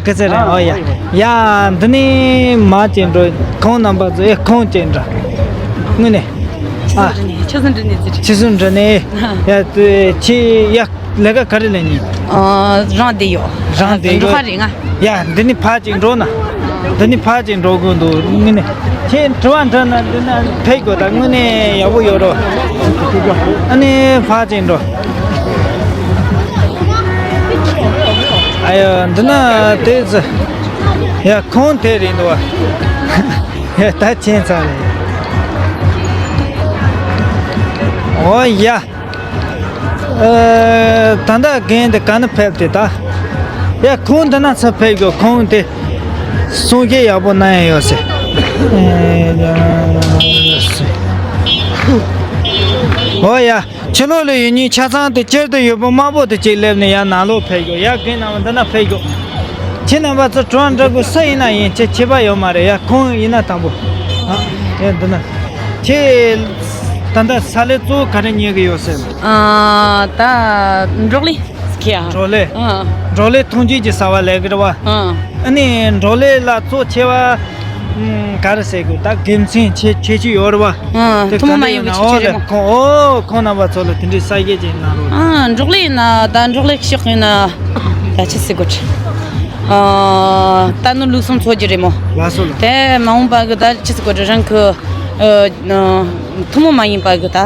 སྐུ་ཚེ་རིང་། ཨོ་ཡ། ཡ། འདི་ནི་མ་ཅིག་འགྲོ། ཁོང་རྣམ་པ་ཚོ། ཨེ། ཁོང་ཅིག་འདྲ། དངོས་གནས། ཨ། ཆུ་སྲིན་འདྲ་ནས་ཟེར། ཆུ་སྲིན་འདྲ་ནས། ཡ། དེ་ཁྱེད་ཡ། ལས་ཀ་ག་རེ་ལས་ཉིན། ཨ། རང་བསྡད་ཡོད། རང་བསྡད་ཡོད། འབྲོག་པ་རེད་ང་། ཡ། འདི་ནི་ཕར་ཅིག་འགྲོ་ན། འདི་ནི་ཕར་ཅིག་འགྲོ་དགོས་འདུག། དངོས་གནས་ཁྱེད་དྲི་བ་འདྲི་ན་འདི་ན་ཕེབས་དགོས། ད་དངོས་གནས་ཡག་པོ་ཡོད་རོ། ཨ་ནི་ཕར་ཅིག་འགྲོ། ཨ་ཡ། འདི་ན་དེ་ཚོ། ཡ། ཁོང་དེ་རེད་འདུག་བ། ཡ། ད་ཕྱིན་ཚར་རེད། ཨོ་ཡ། ཨ། ད་ལྟ་རྒན་དེ་ག་ནས་ཕེབས་ཏེ་ད། ཡ། ཁོང་འདི་ན་ཚུར་ཕེབས་དགོས། ཁོང་དེ་གསུང་བཤད་ཡག་པོ་གནང་ཡ་ཡོད་ཟེར། ཨོ་ཡ། ཕྱི་ལོགས་ལ་ཡོད་ཉིན་ཆ་ཚང་དེ་སྤྱིར་དུ་ཡོད་པོ་དམར་པོ་དེ་གཅིག་སླེབས་ནས་ཡ་ནང་ལོགས་ཕེབས་དགོས། ཡ། རྒན་རྣམ་པ་འདི་ན་ཕེབས་དགོས། ཁྱེད་རྣམ་པ་ཚོ་དྲི་བ་འདྲི་དགོས། སུ་ཡིན་ན་ཡིན། ཁྱེད་ཁྱད་པར་ཡོད་མ་རེད། ཡ། ཁོང་ཡིན་ན་དང་པོ། ཨ། ཡ། འདི་ན། ཁྱེད་ད་ལྟ་ས་ལས་གཙོ་བོ་ག་རེ་ཉོ་གི་ཡོད་ཟེར། ཨ། ད་འབྲོག་ལས་ཁྱེད་ཨ། འབྲོག་ལས། ཨ། འབྲོག་ལས་ཐོན་སྐྱེད་ཀྱི་ས་བ་ལས་ཀྱི་རེད་བ། ཨ། ཨ་ནི་འབྲོག་ལས་ལ་གཙོ་ཆེ་བ། ཨ། ག་རེ་ཟེར་དགོས། ད་དགེ་མཚན་ཆེ་ཆེ་ཆེ་ཡོད་རེད་བ། ཨ། དེ་ཐུན་མོང་མ་ཡིན་པའི་ཆེ་ཆེ་རེད་མོ། ཁོང་། ཨོ། ཁོང་རྣམ་པ་ཚོ་ལ་དེ་འདྲའི་གསལ་བཤད་ཅིག་གནང་རོགས། ཨ། འབྲོག་ལས་ཡིན་ན་ད་འབྲོག་ལས་ཤོག་ཡིན་ན་ད་ཆི་ཟེར་དགོས། ཨ། ད་ནི་ལུགས་སྲོལ་འཚོ་རྒྱུ་རེད་མོ། ལགས་སོ་ལགས། དེ་མ་འོངས་པ་གི་ད་ཆི་ཟེར་དགོས། རང་གི། ཨ། ཐུན་མོང་མ་ཡིན་པ་གི་ད་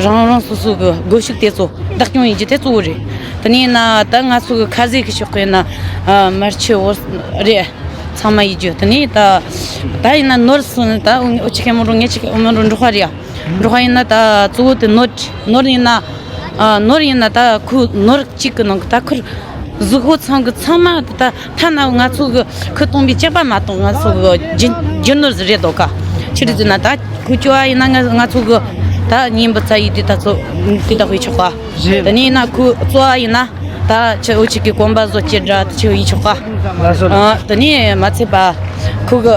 རང་རང་སོ་སོ་གི་སྒོ་ཕྱུགས་དེ་ཚོ་བདག་སྐྱོང་ཡིན་རྒྱུ་དེ་གཙོ་བོ་རེད། དེ་ནས་ཡིན་ན་ད་ང་ཚོ་གི་ཁ་ཟས་གི་ཕྱོགས་ཡིན་ན། ཨ། མར་ཆུ་འོ་རེད། ཚང་མ་ཡིན་རྒྱུ། དེ་ནས་ད་ད་ཡིན་ན་ནོར་སོང་ནས་ད་འུ་ཅག་གི་མོ་རོ། ངེད་ཅག་གི་མོ་རོ་འབྲོག་པ་རེད་ཡ། འབྲོག་པ་ཡིན་ན་ད་གཙོ་བོ་དེ་ནོར། ནོར་ཡིན་ན། ཨ། ནོར་ཡིན་ན་ད་ཁོ་ནོར་གཅིག་གི་ནང་གི་ད་ཁོར་གཟུགས་པོ་ཚང་གི་ཚང་མ་ད་ཐ་ན་ང་ཚོ་གི་ཁུ་སྟོང་པའི་ལྕགས་པ་མ་གཏོགས་ང་ཚོ་གི་རྒྱུ་རྒྱུ་ནོར་ཟིག་རེད་དོ་ཀ། ཕྱི་དྲི་ཟིན་ན་ད་ཁོ་སྐྱོ་བ་ཡིན་ན་ང་ང་ཚོ་གི་ད་ཉིན་པ་ཚ་ཡི་དེ་ད་ཚོ་དེ་ད་ཧུའི་ཆོག་ག། རེད། དེ་ནས་ཡིན་ན་ཁོ་གཙོ་བ་ཡིན་ན། ད་ཁྱེད་འུ་ཅག་གི་གོམ་པ་བཟོ་ཅི་འདྲ་ད་ཁྱེད་ཡིན་ཆོག་ག། ལགས་སོ་ལགས། ཨ། དེ་ནས་མ་ཚད་པ་ཁོ་གི་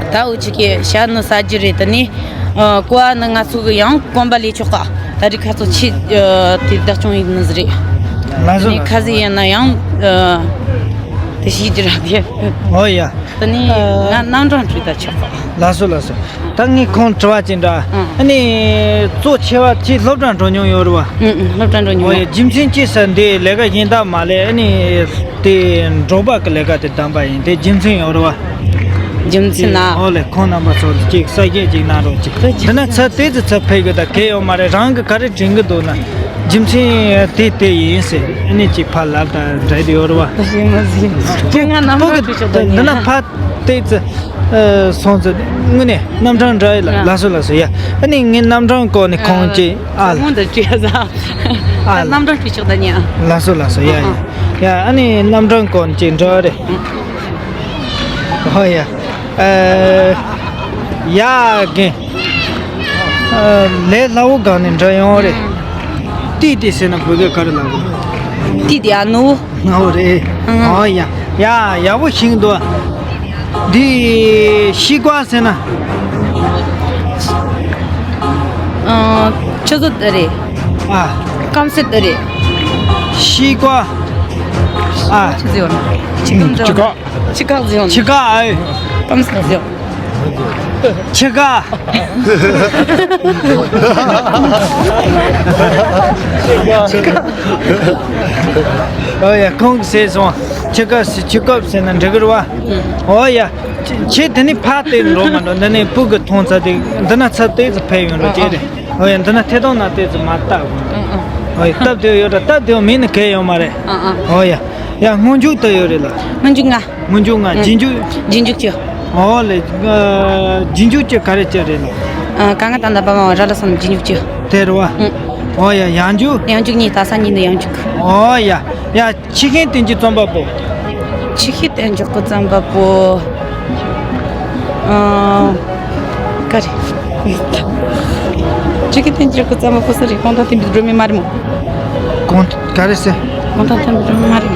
ད་འུ་ཅག་གི་ཤ་ནི་ཟ་རྒྱུ་རེད། དེ་ནས་ཨ་ཀོ་བ་ནི་ང་ཚོ་གི་ཡང་གོམ་པ་ལས་ཆོག་ག། ད་རི་ཁ་ཚོ་ཆི་ཨ་དེ་བདག་སྐྱོང་ཡིན་ནི་ཟིག་རེད། ལགས་སོ་དེ་ནས་ལགས་ཁ་སོ། ཟི་ཡིན་ན་ཡང་ཨ་དེ་ཤི་རྒྱུ་ར་དེ། ཨོ་ཡ། དེ་ནས་ང་རྣམ་གྲངས་བྲིས་ད་ཆོག་ག། ལགས་སོ་ལགས་སོ། ད་ངས་ཁོང་དྲི་བ་ཅིག་འདྲ། ཨང་། ཨ་ནི་གཙོ་ཆེ་བ་ཅིག་སློབ་གྲྭ་འགྲོ་མྱོང་ཡོད་རེད་བ། ཨང་ཨང་། སློབ་གྲྭ་འགྲོ་མྱོང་། ཨོ་ཡ། ཡ། རྒྱུ་མཚན་ཅི་ཟེར་འདི་ལས་ཀ་གཞན་དག་མ་ལས། ཨ་ནི་དེ་འབྲོག་པ་གི་ལས་ཀ་དེ་བདམས་པ་ཡིན། དེ་རྒྱུ་མཚན་ཡོད་རེད་བ། རྒྱུ་མཚན་ན། ཨོ་ལེ། ཁོང་རྣམ་པ་ཚོར་ཅིག་གསལ་བཤད་ཅིག་གནང་རོགས་ཅིག། དེ་ན་ཚ་དེ་ཚོ་ཚ་ཕེབས་གི་ད་གལ་ཡོད་མ་རེད། རང་གི་ག་རེ་དྲན་གི་འདུག་ན། རྒྱུ་མཚན་དེ་དེ་ཡིན་ཟེར། ཨ་ནི་ཅིག་ཕར་ལབ་དང་འདྲ་དེ་ཡོད་རེད་བ། ཞེས་མ་ཟིན། ཁྱོད་ང་རྣམ་པ་ཕུག་གི་ཁྲིད་ཆོག་ད་འདི་ན་ཕ་དེ་ཚོ་སོང་ཚོ་དངོས་གནས་རྣམ་གྲངས་འདྲ་ཡི་ལ། ལགས་སོ་ལགས་སོ། ཡ། ཨ་ནི་ངའི་རྣམ་གྲངས་སྐོར་ནས་ཁོང་ཅིག་ཨ་ལ། མོ་འདི་བྲིས་ས། ཨ་ལ། རྣམ་གྲངས་བྲིས་ཆོག་ད་ཉན། ལགས་སོ་ལགས་སོ། ཡ་ཡ། ཡ། ཨ་ནི་རྣམ་གྲངས་སྐོར་ནས་ཅིག་འདྲ་རེད། ཧོ་ཡ། ཨ། ཡ་རྒན། ཨ། ལས་སླ་བོ་སྒང་ནས་འདྲ་ཡོང་རེད། ཏིས་ཏིས་ཟེར་ན་བོད་སྐད་ག་རེ་ལབ་དགོས། ཏིས་ཏིས་ཨ་ནུ། ནུ་རེད། ཨང་། ཨོ་ཡ། ཡ་ཡག་པོ་ཞིག་འདུག། འདི་ཤི་ཀ་ཟེར་ན། ཨང་། ཆུ་ཚོད་དེ་རེད། ཨ། སྐམ་སེ་དེ་རེད། ཤི་ཀ། ཨ། ཆུ་ཚོད་ཡོད་ན། ཆི་ཀ་ཟེར་ཡོད་ན། ཆི་ཀ་ཟེར་ཡོད་ན། ཆི་ཀ་ཨེ། སྐམ་སེ་ཟེར་ཡོད། ཆི་ཀ། ཨོ་ཡ། ཁོང་གིས་ཟེར་སོང་། ཆི་ཀ་ཟེར། ཆི་ཀ་ཟེར་ན་འགྲིག་གི་རེད་བ། ཨོ་ཡ། ཁྱེད་དེ་ནས་ཕར་དེ་འགྲོ་མ་འགྲོ། འདི་ནས་སྤུ་གུ་མཐོང་ཚར་དེ་འདི་ན་ཚར་དེ་ཚོ་ཕེབས་ཡོང་རོགས་བྱེད་རེད། ཨོ་ཡ། འདི་ན་ཐད་གཏོང་ན་དེ་ཚོ་མ་བལྟ་དགོས། ཨོ་ཡ། སྟབས་བདེ་ཡོད་ར། སྟབས་བདེ་མིན་ན་གལ་ཡོད་མ་རེད། ཨོ་ཡ། ཡ། སྔོན་འཇུག་ད་ཡོད་རེད་ལ། སྔོན་འཇུག་ལྔ། སྔོན་འཇུག་ལྔ། ཨང་། རྗེས་འཇུག་རྗེས་འཇུག་བཅུ། ཨོ་ལེ། ཨ། རྗེས་འཇུག་བཅུ་ག་རེ་བཅུ་རེད་ལ། ཨ། ག་ང་ད་ད་པ་མ་བ་ར་ལ་སོང་རྗེས་འཇུག་བཅུ། དེ་རེད་བ། ཨང་། ཨོ་ཡ། ཡང་འཇུག་ཡང་འཇུག་གཉིས། ད་ས་གཉིས་ནི་ཡང་འཇུག་ཨོ་ཡ། ཡ། ཆི་ཤེས་བསྟན་འགྱུར་རྩོམ་པ་པོ། ཆི་ཤེས་བསྟན་འགྱུར་གྱི་རྩོམ་པ་པོ། ཨ། ག་རེ། ཆི་ཤེས་བསྟན་འགྱུར་གྱི་རྩོམ་པ་པོ་སུ་རེད། གོང་ཐང་བསྟན་པའི་སྒྲོན་མེ་མ་རེད་མོ། གོང་། ག་རེ་ཟེར། གོང་ཐང་བསྟན་པའི་སྒྲོན་མེ་མ་རེད།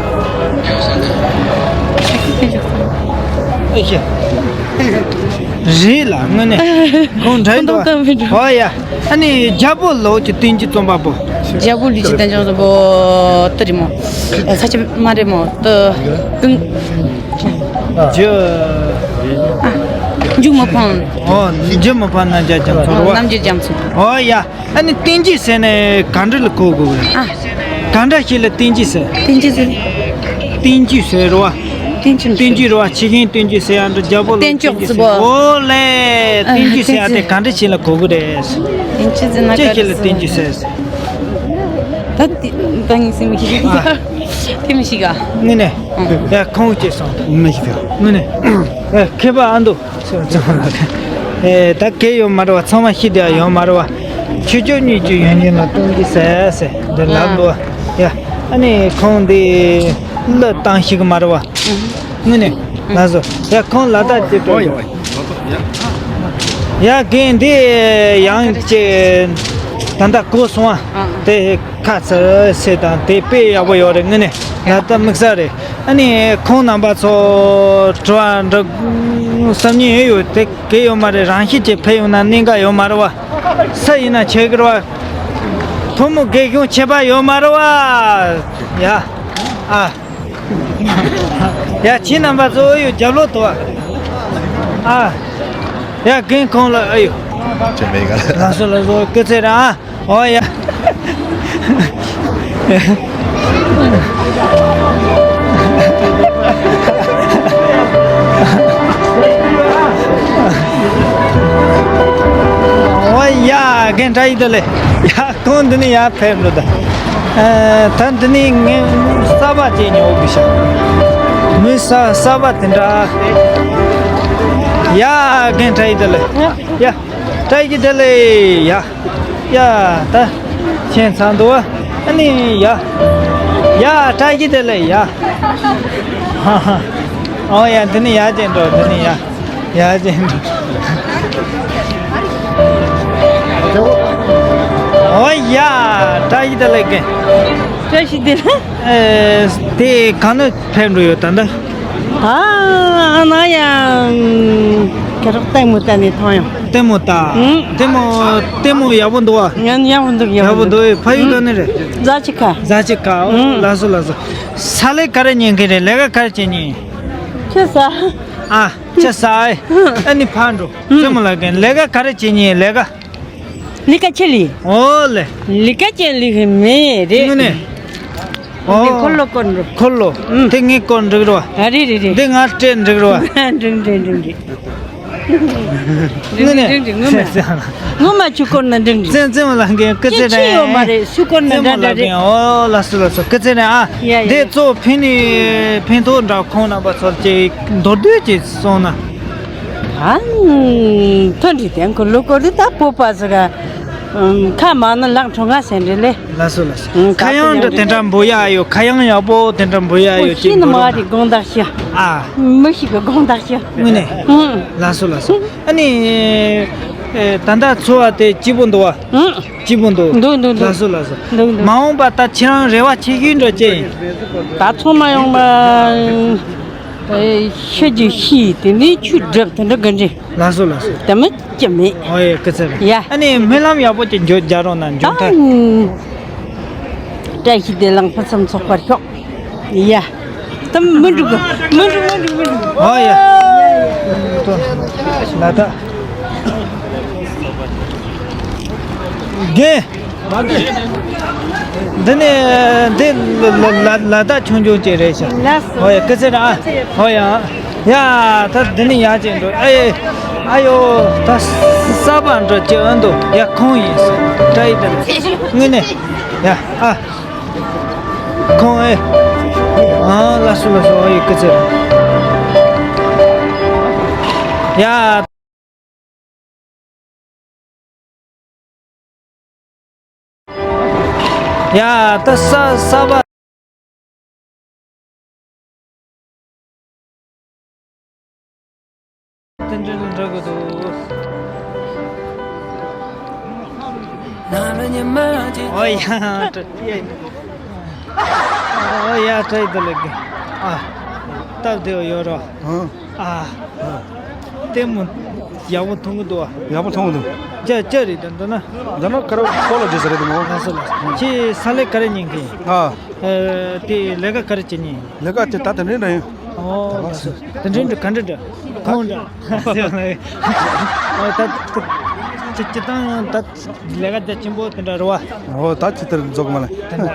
ཨེ་ཤེ། རེད་ལ་དངོས་གནས། ཁོང་འདྲ་ཁོང་འདུག་ཏང་ཏང་མི་འགྲོ། ཨོ་ཡ། ཨ་ནི་རྒྱལ་པོ་ལོ་ཀྱི་བསྟན་བཅོས་རྩོམ་པ་པོ། རྒྱལ་པོ་ལུས་ཀྱི་བསྟན་བཅོས་རྩོམ་པ་པོ་ཏི་རི་མོ། ས་ཆ་མ་རེད་མོ་ཏི། ཀུན། རྒྱུ། ཨ། འཇུ་མི་ཕམ། ཨོ། འཇུ་མི་ཕམ་རྣམ་རྒྱལ་རྒྱ་མཚོ་རེད་བ། རྣམ་རྒྱལ་རྒྱ་མཚོ། ཨོ་ཡ། ཨ་ནི་བསྟན་བཅོས་ཟེར་ནས་ག་འདྲ་ལ་གོ་དགོས་རེད། ཨ། ག་འདྲ་ཞིག་ལ་བསྟན་བཅོས་ཟེར། བསྟན་བཅོས་ཟེར། བསྟན་བཅོས་ཟེར་རོ། བསྟན་བཅོས། བསྟན་བཅོས་རོ། ཆོས་རྒྱལ་བསྟན་བཅོས་ཟེར་ཡ་འདྲ། རྒྱལ་པོ་ལ་བསྟན་བཅོས་ཟེར། ཨོ་ལེ། ཨ། བསྟན་བཅོས་ཟེར་ཡ་དེ་བསྟན་བཅོས། ག་འདྲ་ཞིག་ལ་གོ་དགོས་རེད། བསྟན་བཅོས་ཟེར་ན་ཅི་ག་ཞིག་ལ་རེ་བསྟན་བཅོས་ཟེར། ད་དེ་ད་ངས་སེམས་ཤིག་ཨ། དེ་མི་ཤིག་ག་དངོས་གནས། ཨ། ཡ་ཁོང་ཅེས་སོང་། མི་ཤིག་དངོས་གནས། ཨ། མཁས་པ་ཨ་འདུག་ཨེ། ད་གལ་ཡོད་མ་རེད་བ། ཚང་མ་ཤེས་བསྡད་ཡོད་མ་རེད་བ། ཆོས་སྐྱོང་གཉིས་ཀྱི་ཡོན་ཏན་ལ་ལྟོས་ཀྱི་ཟེར་ཟེར་འདི་ལབ་འདུག་བ། ཡ། ཨ་ནི་ཁོང་འདི་གླུ་བཏང་ཤེས་ཀྱི་མ་རེད་བ། དངོས་གནས། ལགས་སོ། ཡ་ཁོང་ལ་དྭགས་ཀྱི་སྤྲོ་ཡོད། ཡ་རྒན་འདི་ཡང་ཅི་ད་ལྟ་གོ་སོང་བ། དེ་ཁ་ཚར་ཟེར་དང་དེ་དཔེ་ཡག་པོ་ཡོད་རེད། དངོས་གནས་ལ་དྭགས་དམིགས་བསལ་རེད། ཨ་ནི་ཁོང་རྣམ་པ་ཚོ་དྲི་བ་འདྲི་བསམ་ཉན་ཡོད་ཡོད་དེ་གལ་ཡོད་མ་རེད། རང་བཞིན་གྱིས་ཕེབས་ཡོང་ན་གནད་འགག་ཡོད་མ་རེད་བ། སུ་ཡིན་ན་ཆེ་གི་རེད་བ། ཕོ་མོ་རྒན་གཞོན་ཁྱད་པར་ཡོད་མ་རེད་བ། ཡ། ཨ། ཡ་ཁྱེད་རྣམ་པ་ཚོ་ཨ་ཡོ་རྒྱབ་ལོག་ཏུ་བ། ཨ། ཡ་རྒན་ཁོང་ལ་ཨ་ཡོ། ཅི་མེད་ག་ལ། ལགས་སོ་ལགས་སོ། སྐུ་ཚེ་རིང་ཨ། ཨོ་ཡ། ཨོ་ཡ། རྒན་བཀྲ་ཤིས་བདེ་ལེགས། ཡ་ཁོང་འདི་ནས་ཡར་ཕེབས་འགྲོ་ད། ཨ། ད་འདི་ནས་ངས་གསར་པ་ཅིག་ཉོ་དགོས་ཤག་མི་གསར་གསར་པ་དེ་འདྲ། ཡ་རྒན་བཀྲ་ཤིས་བདེ་ལེགས། ཡ། བཀྲ་ཤིས་བདེ་ལེགས། ཡ། ཡ། ད་ཁྱེད་ཚང་འདུག་བ། ཨ་ནི་ཡ། ཡ་བཀྲ་ཤིས་བདེ་ལེགས། ཡ། ཧ་ཧ། ཨོ་ཡ། འདི་ནི་ཡ་ཅན་འགྲོ། འདི་ནི་ཡ། ཡ་ཅན་འགྲོ། ཨོ་ཡ། བཀྲ་ཤིས་བདེ་ལེགས། བཀྲ་ཤིས་བདེ་ལེགས། ཨེ། དེ་གང་ནས་ཕེབས་འགྲོ་ཡོད་ད་ལྟ། ཨ། ཨ་ན་ཡང་ཁྱེད་རང་ལྟད་མོ་ལྟ་ནས་ཐོན་ཡོང་། ལྟད་མོ་ལྟ། ཨང་། ལྟད་མོ། ལྟད་མོ་ཡག་པོ་འདུག་བ། ཡང་ཡག་པོ་འདུག་ཡག་པོ་འདུག་ཕ་ཡུལ་ག་ནས་རེད། རྫ་ཆུ་ཁ། རྫ་ཆུ་ཁ། ཨོ། ཨང་། ལགས་སོ་ལགས་སོ། ས་ལས་ག་རེ་ཉན་གི་རེད། ལས་ཀ་ག་རེ་བྱེད་ཉན། ཁྱེད་ས། ཨ། ཁྱེད་ས་ཨེ། ཨ་ནི་ཕར་འགྲོ། ཨང་། རྩེད་མོ་ལ་གན་ལས་ཀ་ག་རེ་བྱེད་ཉན་ལས་ཀ། ལི་ཀ་ཆེ་ལི། ཨོ་ལེ། ལི་ཀ་ཆེ་ལི་གི་མེ་རེད། དངོས་གནས། ཨོ། འདི་འཁོར་ལོ་སྐོར་འགྲོ། འཁོར་ལོ། ཨུམ། དེ་ངས་སྐོར་འགྲིག་རོ། ཨ་རེད་རེད་རེད། འདི་ང་སྤྲད་འགྲིག་རོ། འགྲིག་འགྲིག་འགྲིག་འགྲིག་དངོས་གནས། འགྲིག་འགྲིག་ངོ་མ། ངོ་མ་ཆུ་སྐོར་ན་འགྲིག་འགྲིག་རྩེད་རྩེད་མོ་ལ་འགན་སྐུ་ཚེ་ཅི་ཡོད་མ་རེད། ཆུ་སྐོར་ན་འདྲ་འདྲ་རེད། ཨོ་ལགས་སོ་ལགས་སོ། སྐུ་ཚེ་རིང་ཨ། ཡ་ཡ་འདི་ཡ། གཙོ་ཕན་ནི་ཕན་ཐོགས་འདྲ་ཁོང་རྣམ་པ་ཚོར་ཅིག་མདོར་བསྡུས་ཅིག་གསུངས་ན། ཨ། མཐུན་སྒྲིལ་དེ་ཁོ་ལུ་གོ་ལི་ད་བོད་པ་ཟེར་ག་ཁ་མང་ན་ལག་འཕྲོ་ང་ཟེར་འདྲ་ལེ། ལགས་སོ་ལགས་སོ། ཁ་གཡང་འདྲ་དེ་འདྲ་འབུ་ཡ་ཡོད། ཁ་གཡང་ཡག་པོ་དེ་འདྲ་འབུ་ཡ་ཡོད་ཅིག་ཤི་ན་མ་རེད་དགོངས་དག་ཤི། ཨ། མི་ཞིག་གི་དགོངས་དག་ཤི། དངོས་གནས། ལགས་སོ་ལགས་སོ། ཨ་ནི། ད་ལྟ་འཚོ་བ་དེ་སྐྱིད་པོ་འདུག་བ། སྐྱིད་པོ་འདུག་འདུག་འདུག་འདུག་ལགས་སོ་ལགས་སོ། འདུག་འདུག་མ་འོངས་པ་ད་ཁྱེད་རང་རེ་བ་ཆེ་ཤོས་འདྲ་ཅི་ཡིན། ད་ཚང་མ་ཡོང་བ། ཤི་རྒྱུ་ཤི་དེ་ནས་ཆོས་སྒྲུབ་དེ་འདྲ་གི་འདྲི། ལགས་སོ་ལགས་སོ། དེ་མི་སྐྱིད་མེད། ཨོ་ཡེ་སྐུ་ཚེ་རིང་། ཡ། ཨ་ནི་སྨོན་ལམ་ཡག་པོ་ཅིག་འཇོག་རྒྱག་རོགས་གནང་འཇོག་ཐལ། བཀྲ་ཤིས་བདེ་ལེགས་ཕུན་སུམ་ཚོགས་པར་ཤོག་ཡ། དེ་མི་འགྲུབ་གི་མི་འགྲུབ་མི་འགྲུབ་མི་འགྲུབ། ཨོ་ཡ། ལ་ད། རྒན། འདི་ནི་འདི་ལ་ལ་ལ་ལ་དྭགས་ཆུང་ཆུང་ཅིག་རེད་ཤག་ལགས་སོ། ཧོ་ཡ་སྐུ་ཚེ་རིང་ཨ། ཧོ་ཡ། ཡ་ད་འདི་ནི་ཡག་ཅིག་འགྲོ། ཨ་ཡེ། ཨ་ཡོ། ད་གསར་པ་འགྲོ་ཅི་ཨ་འདུག་ཡ་ཁོང་ཡིན་སོང་། བཀྲ་ཡི་དང་དངོས་གནས། ཡ་ཨ། ཁོང་ཨེ། ཨ་ལགས་སོ་ལགས་སོ། ཨ་ཡེ་སྐུ་ཚེ་རིང་། ཡ། ཡ། ད་ས་ས་བ། དེ་འདྲ་ལ་འགྲོ་དགོས་འདུག་ཨོ་ཡ། ཨོ་ཡ། བཀྲ་ཤིས་བདེ་ལེགས། ཨ། སྟབས་བདེ་བ་ཡོད་རོ། ཨ། ལྟད་མོ་ཡག་པོ་མཐོང་གི་འདུག་བ། ཡག་པོ་མཐོང་གི་འདུག་ཅ་ཅ་རེད་ད་འདི་ན། འདི་ན་ཁ་རོ་ཁོ་ལ་འདྲི་ས་རེད་དམ། ལགས་སོ་ལགས་སོ། ཁྱེད་ས་ལས་ག་རེ་ཉན་གི། ཨ། ཨ། དེ་ལས་ཀ་ག་རེ་བྱེད་ཉན། ལས་ཀ་དེ་ད་དེ་འདྲ་འདྲ་ཡིན། ཨོ་ལགས་སོ། དེ་འདྲ་འདྲ་ག་འདྲ་འདྲ། ཁོང་འདྲ། ཨོ་ད་ཅི་ཅི་ཏང་ད་ལས་ཀ་རྒྱ་ཆེན་པོ་དེ་འདྲ་རེད་བ། ཨོ་ད་ཅི་ལྟར་འཛོག་མ་ལ། དེ་འདྲ།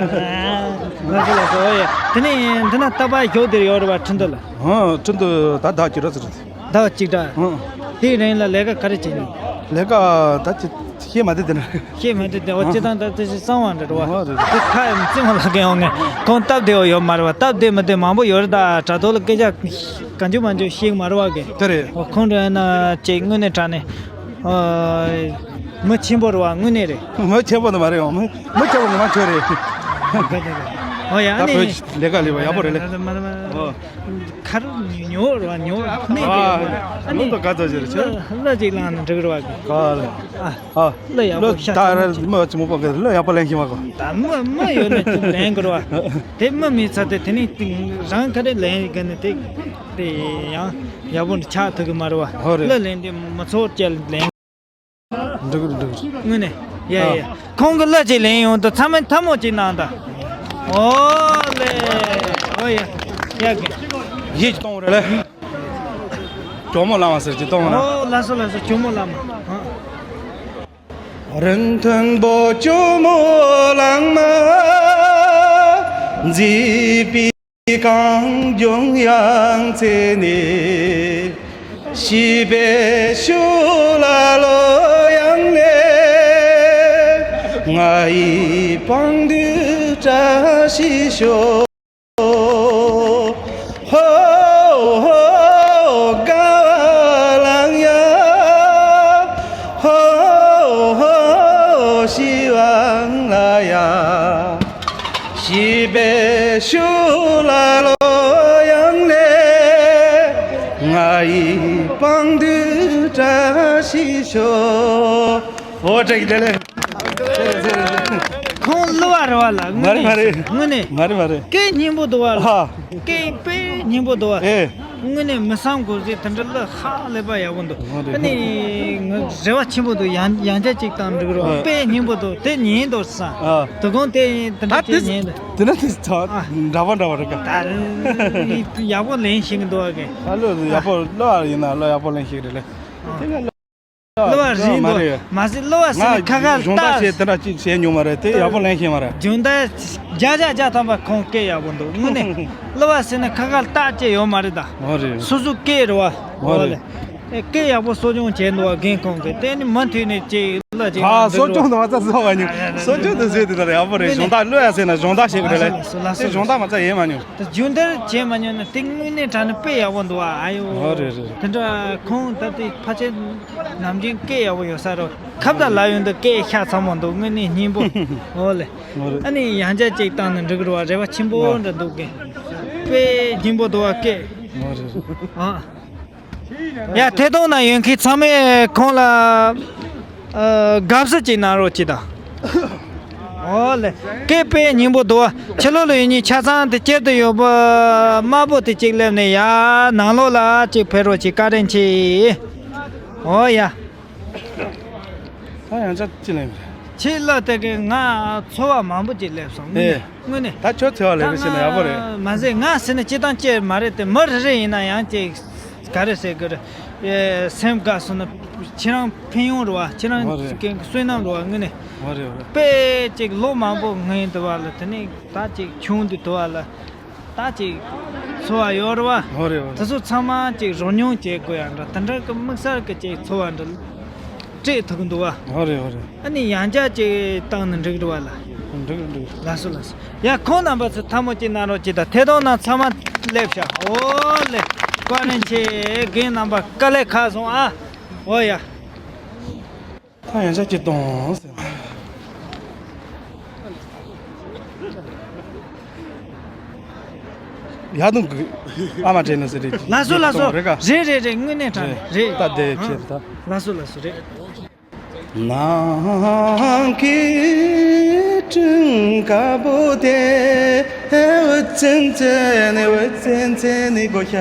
ལགས་སོ་ལགས་སོ། ཨོ་ཡ། དེ་ནས་འདི་ན་རྟ་པ་ཞོག་དེར་ཡོད་རེད་བ་ཁྲིན་ཏུ་ལ། ཨོ་ཁྲིན་ཏུ་ད་ད་ཅི་ར་ཟེར། ཟླ་བ་གཅིག་འདྲ། ཨང་། དེའི་རིང་ལ་ལས་ཀ་ག་རེ་བྱེད་ནི། ལས་ཀ་ད་ཅི་ཤེས་མ་དེ་དེ་ན། ཤེས་མ་དེ་དེ་འོ་ཨང་། སྤྱི་བཏང་ད་དེ་ཞིག་གསང་བ་འདྲ་རོ། ཨོ་རེད་རེད། དེ་ཁ་ཡང་རྩིས་མ་ལ་གན་འོང་ངས་ཁོང་སྟབས་བདེ་བ་ཡོད་མ་རེད་བ། སྟབས་བདེ་མི་བདེ་མང་པོ་ཡོད་རེད། ད་དྲ་ཐོག་ལ་སྐད་ཆ་གང་བྱུང་མང་བྱུང་ཤེས་མ་རེད་བ་གན། དེ་རེད། འོ་ཁོང་འདྲ་ན་ཅིག་དངོས་གནས་དྲང་གནས། ཨ། མི་ཆེན་པོ་རེད་བ་དངོས་གནས་རེད། མི་ཆེན་པོ་ནི་མ་རེད་ཡང་མི་མི་ཆེན་པོ་ངོ་མ་ཁྱོད་རེད། འོ་ཡ་ད་ནི་བོད་ལས་ཀ་ལས་བ་ཡག་པོ་རེད་ལེ། མ་རེད་མ་རེད། ཨོ། ཁར་ཉོ་ར་ཉོ་ནས་ཨ་ནི་ལོ་ཏོ་ག་ཚོད་ཅིག་རེད་ལ་ཅིག་ལང་ནས་འགྲིག་ར་བ་གི་ཨ་ལ་ཡག་པོ་ཤ་ད་ར་མི་ཅི་མོ་པོ་གི་ལོ་ཡག་པོ་ལེན་ཤི་མ་གོ། ད་མི་མི་ཡོད་ནས་ཅིག་ལེན་གི་ར་བ། དེ་མི་མི་ཚ་དེ་དེ་ནི་རང་ག་རེ་ལེན་གི་ནི་དེ་དེ་ཡང་ཡག་པོ་ཆགས་ཐུབ་གི་མ་ར་བ། ཧོ་རེད། ལ་ལེན་དེ་མི་ཚོ་ཅལ་ལེན། འགྲིག་འགྲིག་དངོས་གནས། ཡ་ཡ། ཁོང་གི་གླུ་ཅིག་ལེན་ཡོང་དུ་ཚང་མས་ཐལ་མོ་ཅིག་གནང་དང་། ཨོ་ལེ། ཨོ་ཡ། ཡ་གི། གཞས་ཅིག་གཏོང་རེད་ལེ། ཇོ་མོ་གླང་མ་ཟེར་ཅིག་གཏོང་ར། ཨོ་ལགས་སོ་ལགས་སོ་ཇོ་མོ་གླང་མ། རིན་མཐུན་པོ་ཇོ་མོ་གླང་མ། མཛེས་པའི། གངས་ལྗོངས་ཡང་རྩེ་ནས། བྱིས་པའི་ཤུགས་ལ་གླུ་དབྱངས་ལེན། ང་ཡི་པང་དུས་བཀྲ་ཤིས་ཤོག་ཧོ་ཧོ་དགའ་བ་ལང་ཡ། ཧོ་ཧོ་ཤི་བ་ལ་ཡ། བྱིས་པའི་ཤུགས་ལ་གླུ་དབྱངས་ལེན། ང་ཡི་པང་དུས་བཀྲ་ཤིས་ཤོག་ཨོ་དྲག་གི་དེ་ལས། ཁོང་གླུ་བ་རེད་བ་ལ། མ་རེད་མ་རེད། དངོས་གནས། མ་རེད་མ་རེད། སྐད་སྙན་པོ་འདུག་བ་ལ། ཧ། སྐད་དཔེ་སྙན་པོ་འདུག་བ། ཨེ། དངོས་གནས་མི་བསམ་དགོས་ཟེར་དེ་འདྲ་གླུ་ཧ་ལས་པ་ཡག་པོ་འདུག་ཨ་ནི་ང་རེ་བ་ཆེན་པོ་འདུག་ཡང་ཡང་བསྐྱར་ཅིག་བཏང་འགྲིག་རོགས། ཨ། དཔེ་སྙན་པོ་འདུག་དེ་ཉན་འདུག་བསམ། ཨ། དོ་དགོང་དེ་ཡིན་དེ་འདྲ་ཅིག་ཉན་འདུག་དེ་ན་དེ་ཚ་འདྲ་པོ་འདྲ་པོ་རེད་ཀ་ད་ཡག་པོ་ལེན་ཤེས་ཀྱི་འདུག་ག་ཨ་ལོ་ཡག་པོ་གླུ་བ་ཡིན་ན་གླུ་ཡག་པོ་ལེན་ཤེས་རེད་ལེ། ཨ། དེ་ན་གླུ་བ་རིག་མ་འདུག་རེད། མ་ཟད་གླུ་བ་ཟེར་ནས་ང་ཁ་ཁ་སྦྱོང་བརྡར་བཏགས་བྱས་དེ་འདྲ་ཅིག་བྱས་མྱོང་མ་རེད་དེ་ཡག་པོ་ལེན་ཤེས་མ་རེད། སྦྱོང་བརྡར་བརྒྱ་ཆ་བརྒྱ་ཐམ་པ་ཁོང་སྐད་ཡག་པོ་འདུག་དངོས་གནས་གླུ་བ་ཟེར་ནས་ཁ་ཁ་བཏགས་བྱས་ཡོད་མ་རེད་ད། འོ་རེད། སོ་སོ་སྐད་རེད་བ། འོ་རེད། ཨེ་སྐད་ཡག་པོ་གསོ་སྐྱོང་བྱས་འདུག་བ་རྒན་ཁོང་གིས་དེ་ནི་མུ་མཐུད་ནས་ཅིག་གླུ་ཅིག་ཨ་གསོ་སྐྱོང་དུ་མ་ཚ་བཟོ་བ་ཉུང་གསོ་སྐྱོང་དུ་བཟོས་དེ་ལྟར་ཡག་པོ་རེད། སྦྱོང་བརྡར་གླུ་ཡ་ཟེར་ན་སྦྱོང་བརྡར་བྱེད་དགོས་རེད་ལ་དེ་སྦྱོང་བརྡར་མ་ཚ་ཡེ་མ་མྱོང་། ད་སྦྱོང་བརྡར་བྱས་མ་མྱོང་ན་དེ་དངོས་གནས་དྲང་གནས་དཔེ་ཡག་པོ་འདུག་བ། ཨ་ཡོ། འོ་རེད་རེད། དེ་འདྲ་ཁོང་ད་ལྟའི་ཕལ་ཆེར་ནམ་རྒྱུན་སྐད་ཡག་པོ་ཡོད་ས་རོ། ཁ་བརྡ་ལབ་ཡོང་དུས་སྐད་ཤ་ཚ་མོ་འདུག་དངོས་གནས་སྙན་པོ། འོ་ལེ། འོ་རེད། ཨ་ནི་ཡང་བསྐྱར་ཅིག་བཏང་ན་འགྲིག་གི་རེད་བ། རེ་བ་ཆེན་པོ་འདྲ་འདུག་གི་དཔེ་སྙན་པོ་འདུག་བ་སྐད། འོ་རེད་རེད། ཨ། ཡ་ཐད་གཏོང་ནང་ཡོད་མཁན་ཚང་མས་ཁོང་ལ་ཨ་དགའ་བསུ་ཅིག་གནང་རོགས་གྱིས་དང་། ཨོ་ལེ། སྐད་དཔེ་སྙན་པོ་འདུག་ཕྱི་ལོགས་ལ་ཡོད་མཁན་ཆ་ཚང་དེ་དཀྱིལ་དུ་ཡོད་པ་དམར་པོ་དེ་གཅིག་སླེབས་ནས་ཡ་ནང་ལོགས་ལ་གཅིག་ཕེབས་རོགས་གྱིས། བཀའ་དྲིན་ཆེ། ཨོ་ཡ། ད་ཡང་ཆ་ཅི་ལེན་རེད། ཁྱེད་ལ་དེ་གའི་ང་ཚོར་བ་མང་པོ་ཅིག་སླེབས་སོང་། ཨེ། དངོས་གནས། ད་ཁྱོད་ཚོར་བ་ལེན་རེ་བྱས་ན་ཡག་པོ་རེད། མ་ཟད་ང་ཟེར་ན་སྤྱིར་བཏང་ཅིག་མ་རེད་དེ། མི་རེ་རེ་ཡིན་ན་ཡང་ཅིག་ག་རེ་ཟེར་དགོས་རེད། ཨེ། སེམས་དགའ་སོང་ན་ཁྱེད་རང་ཕན་ཡོན་རེད་བ། ཁྱེད་རང་ཨོ་རེད། གི་བསོད་ནམས་རེད་བ། དངོས་གནས། ཨོ་རེད་ཨོ་རེད། དཔེ་ཅིག་ལོ་མང་པོ་སྔོན་དུ་བ་ལ་དེ་ནས་ད་ཅིག་ཆུང་དུ་དུ་བ་ལ། ད་ཅིག་ཚོར་བ་ཡོད་རེད་བ། ཧོ་རེད་ཧོ་རེད། དེ་ཚོ་ཚང་མ་ཅིག་རོ་སྙོམས་བྱེད་དགོས་ཡ་འདྲ། དེ་འདྲ་གི་དམིགས་བསལ་གི་ཅིག་ཚོར་བ་འདྲ་སྤྲད་ཐུབ་ཀྱི་འདུག་བ། ཧོ་རེད་ཧོ་རེད། ཨ་ནི་ཡང་བསྐྱར་ཅིག་བཏང་ན་འགྲིག་རེད་བ་ལ། འགྲིག་འགྲིག་ལགས་སོ་ལགས་སོ། ཡ་ཁོང་རྣམ་པ་ཚོ་ཐལ་མོ་ཅིག་གནང་རོགས་གྱིས་དང་། ཐད་གཏོང་ནང་ཚང་མ་སླེབས་ཤག་ཨོ་ལེ། བཀའ་དྲིན་ཆེ། རྒན་རྣམ་པ་དཀའ་ལས་ཁག་སོང་ཨ། ཨོ་ཡ། ད་ཡང་ཆ་ཅི་གཏོང་ཟེར། ཡ་དུང་གི་ཨ་མ་དྲན་ནས་ཟེར་རེད། ལགས་སོ་ལགས་སོ། རེད་ག་རེད་རེད་རེད། དངོས་གནས་དྲང་རེད། རེད་ད་དེ་ཕྱིར་ད། ལགས་སོ་ལགས་སོ་རེད། ནང་གི 真高不得，我真真的，我真真的过下。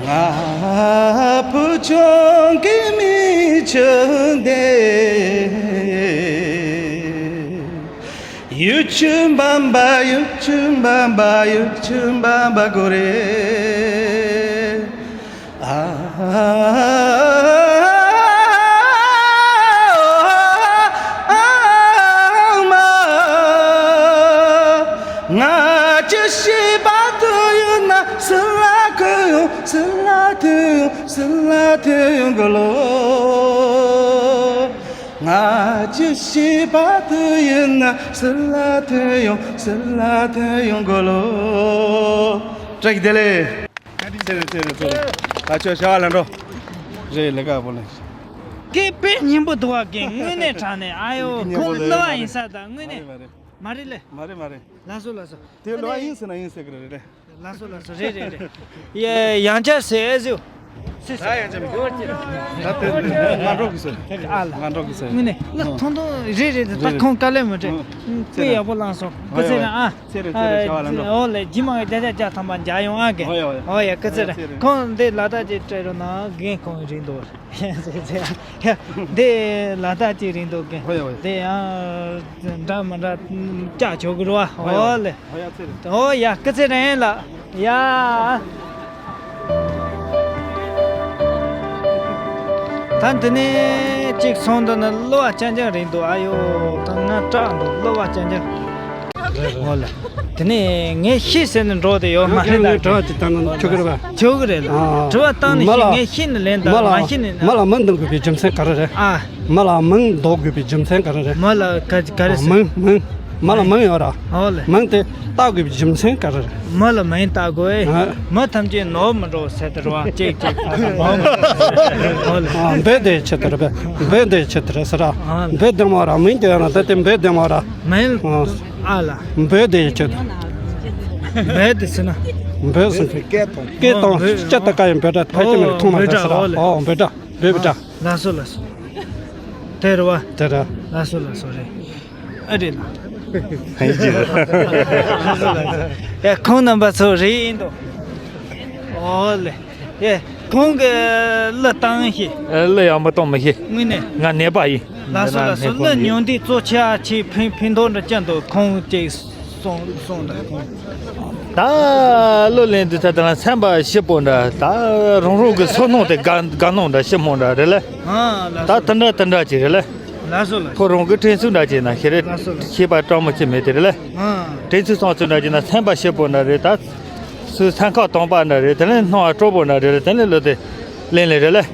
啊，不中给你成的。有群爸爸，有群爸爸，有群爸爸过来。 ཨ་མ། ང་ཅི་ཤེས་པ་དུ་ཡོད་ན་སུ་ལ་གུ་ཡོང་སུ་ལ་དུ་ཡོང་སུ་ལ་དུ་ཡོང་གོ་ལོ། ང་ཅི་ཤེས་པ་དུ་ཡོད་ན་སུ་ལ་དུ་ཡོང་སུ་ལ་དུ་ཡོང་གོ་ལོ། བཀྲ་ཤིས་བདེ་ལེགས། ཚེ་རིང་ཚེ་རིང་ཚེ་རིང་། ཨ་ཁྱོད་ཞྭ་བ་ལ་འགྲོ། རེད་ལས་ཀ་བོ་ལེ། སྐད་དཔེ་སྙན་པོ་འདུག་བ། རྒན་དངོས་གནས་དྲང་གནས་ཨ་ཡོ་སྙན་པོ་ཁོང་ལ་གླུ་བ་ཡིན་ས་ད་དངོས་གནས། མ་རེད་མ་རེད། མ་རེད་ལེ། མ་རེད་མ་རེད། ལགས་སོ་ལགས་སོ། དེ་གླུ་བ་ཡིན་ཟེར་ན་ཡིན་ཟེར་གི་རེད་ལེ། ལགས་སོ་ལགས་སོ་རེད་རེད་རེད། ཡ་ཡང་བསྐྱར་ཟེར་ཨེ་ཟེར། སེ་སེ། ད་ཡང་བསྐྱར་མི་འདུག་ད་དེ་ང་འགྲོ་གི་ཟེར། ཨ་ལ། ང་འགྲོ་གི་ཟེར། དངོས་གནས་གླུ་ཐུང་ཐུང་རེད་རེད་ད་ཁོང་དཀའ་ལས་མ་སྤྲད། དཔེ་ཡག་པོ་བླངས་སོང་སྐུ་ཚེ་རིང་ཨ། ཚེ་རིང་ཚེ་རིང་ཞྭ་བ་ལ་འགྲོ། ཨོ་ལེ་རྗེས་མ་བརྒྱ་ཆ་བརྒྱ་ཐམ་པ་མཇལ་ཡོང་ཨ་གི། ཨོ་ཡ་ཨོ་ཡ། ཨོ་ཡ་སྐུ་ཚེ་རིང་ཁོང་འདི་ལ་དྭགས་ཀྱི་སྤྲད་རོགས་གནང་རྒན་ཁོང་རིང་འདུག་འདི་ལ་དྭགས་ཀྱི་རིང་འདུག་རྒན། ཨོ་ཡ་ཨོ་ཡ། འདི་ཡང་འདྲ་མི་འདྲ་བཅག་ཆོག་གི་རེད་བ། ཨོ་ཡ་ཨོ་ལེ། ཨོ་ཡ་ཚེ་རིང་། ཨོ་ཡ་སྐུ་ཚེ་རིང་ལགས་ཡ། ད་འདི་ནས་གཅིག་སོང་འདི་ནི་གླུ་བ་རྐྱང་རྐྱང་རེད་འདུག་ཨ་ཡོ་ད་ང་སྐྲག་འདུག་གླུ་བ་རྐྱང་རྐྱང་། ཨོ་ལ། དེ་ནས་ངས་ཤེས་ཟེར་ནས་འགྲོ་དེ་ཡོད་མ་རེད་ད། དྲི་བ་ཅིག་བཏང་ན་ཆོག་གི་རེད་པ། ཆོག་གི་རེད་ལ། ཨ། དྲི་བ་བཏང་ནས་མ་ལ་ཤེས་ངས་ཤེས་ནས་ལན་མ་དང་ལ་མ་ཤེས་ནས་མ་ལ་མིང་འདོགས་དགོས་པའི་རྒྱུ་མཚན་ག་རེ་རེད། ཨ། མ་ལ་མིང་འདོགས་དགོས་པའི་རྒྱུ་མཚན་ག་རེ་རེད། མ་ལ་ག་ག་རེ་ཟེར། མིང་མིང་། མ་ལ་མིང་ཡོད་ར། ཨོ་ལེ། མིང་དེ་བཏགས་དགོས་པའི་རྒྱུ་མཚན་ག་རེ་རེད། མ་ལ་མིང་བཏགས་དགོས། ཨ། མི་ཐམས་ཅད་ནོར་མི་འགྲོ་ཟེར་དེ་རེད་བ། ཅིག་ཅིག་ཨོ་ལེ། ཨ། འབོད་དེ་ཆེད་དུ་རེད་པས། འབོད་དེ་ཆེད་དུ་རེད་ཟེར་ར། ཨ་ལེ། འབོད་དེ་མ་ར་མིང་དེ་ཡོད་ན་ད་དེ་འབོད་དེ་མ་ར། མིང་། ཨ། ཨ་ལ། འབོད་དེ་ཆེད་དུ། འབོད་དེ་ཟེར་ན། འབོད་ཟེར། སྐད་གཏོང་། སྐད་གཏོང་། འབོད། ལྕགས་ད་ཀ་ཡང་འབོད་སྒྲ་ཕལ་ཆེར་མེད་མཐོང་མ་ཐལ་ཟེར་ར། ཨོ་འབོད་སྒྲ། འབོད་སྒྲ། ལགས་སོ་ལགས་སོ། དེ་རེད་བ། དེ་རེད། ལགས་སོ་ལགས་སོ་རེད། ཨ་རེད་ལ། ཡ་ཁོང་རྣམ་པ་ཚོ་རེད་ཡིན་དོ། ཨོ་ལེ། ཡ་ཁོང་གི་གླུ་བཏང་ཤེས། གླུ་ཡག་མོ་གཏོང་མི་ཤེས། དངོས་གནས། ང་ནད་པ་ཡིན། ལགས་སོ་ལགས་སོ། གླུ་ཉུང་འདི་གཙོ་ཆེ་ཆེ་ཕན་ཕན་ཐོགས་འདྲ་ཅན་དུ་ཁོང་ཅིག་སོང་སོང་ད་ཁོང་། ད་གླུ་ལེན་དུས་ད་ལྟ་ན་སེམས་པ་ཞིབ་པོ་འདྲ་ད་རང་རང་གི་བསོད་ནམས་དེ་དགའ་དགའ་སྣང་འདྲ་ཞིབ་མོ་འདྲ་རེད་ལེ། ཨ་ལགས་ད་སོ། དེ་འདྲ་དེ་འདྲ་ཅིག་རེད་ལེ། ལགས་སོ་ལགས་སོ། ཁོ་རང་གི་དྲན་ཚུལ་འདྲ་ཅིག་ན་ཤེས་རེད། ལགས་སོ་ལགས་སོ། ཤེས་པ་སྤྲང་མོ་ཅིག་མེད་དེ་རེད་ལེ། ཨ། དྲན་ཚུལ་བསམ་ཚུལ་འདྲ་ཅིག་ན་སེམས་པ་ཞིབ་པོ་འདྲ་རེད་ད། སུ་སེམས་ཁམས་དྭངས་པ་འདྲ་རེད། དེ་ནས་སྣང་བ་སྤྲོ་པོ་འདྲ་རེད། དེ་ནས་གླུ་དེ་ལེན་ལེ་རེད་ལེ། ཨ་ལགས་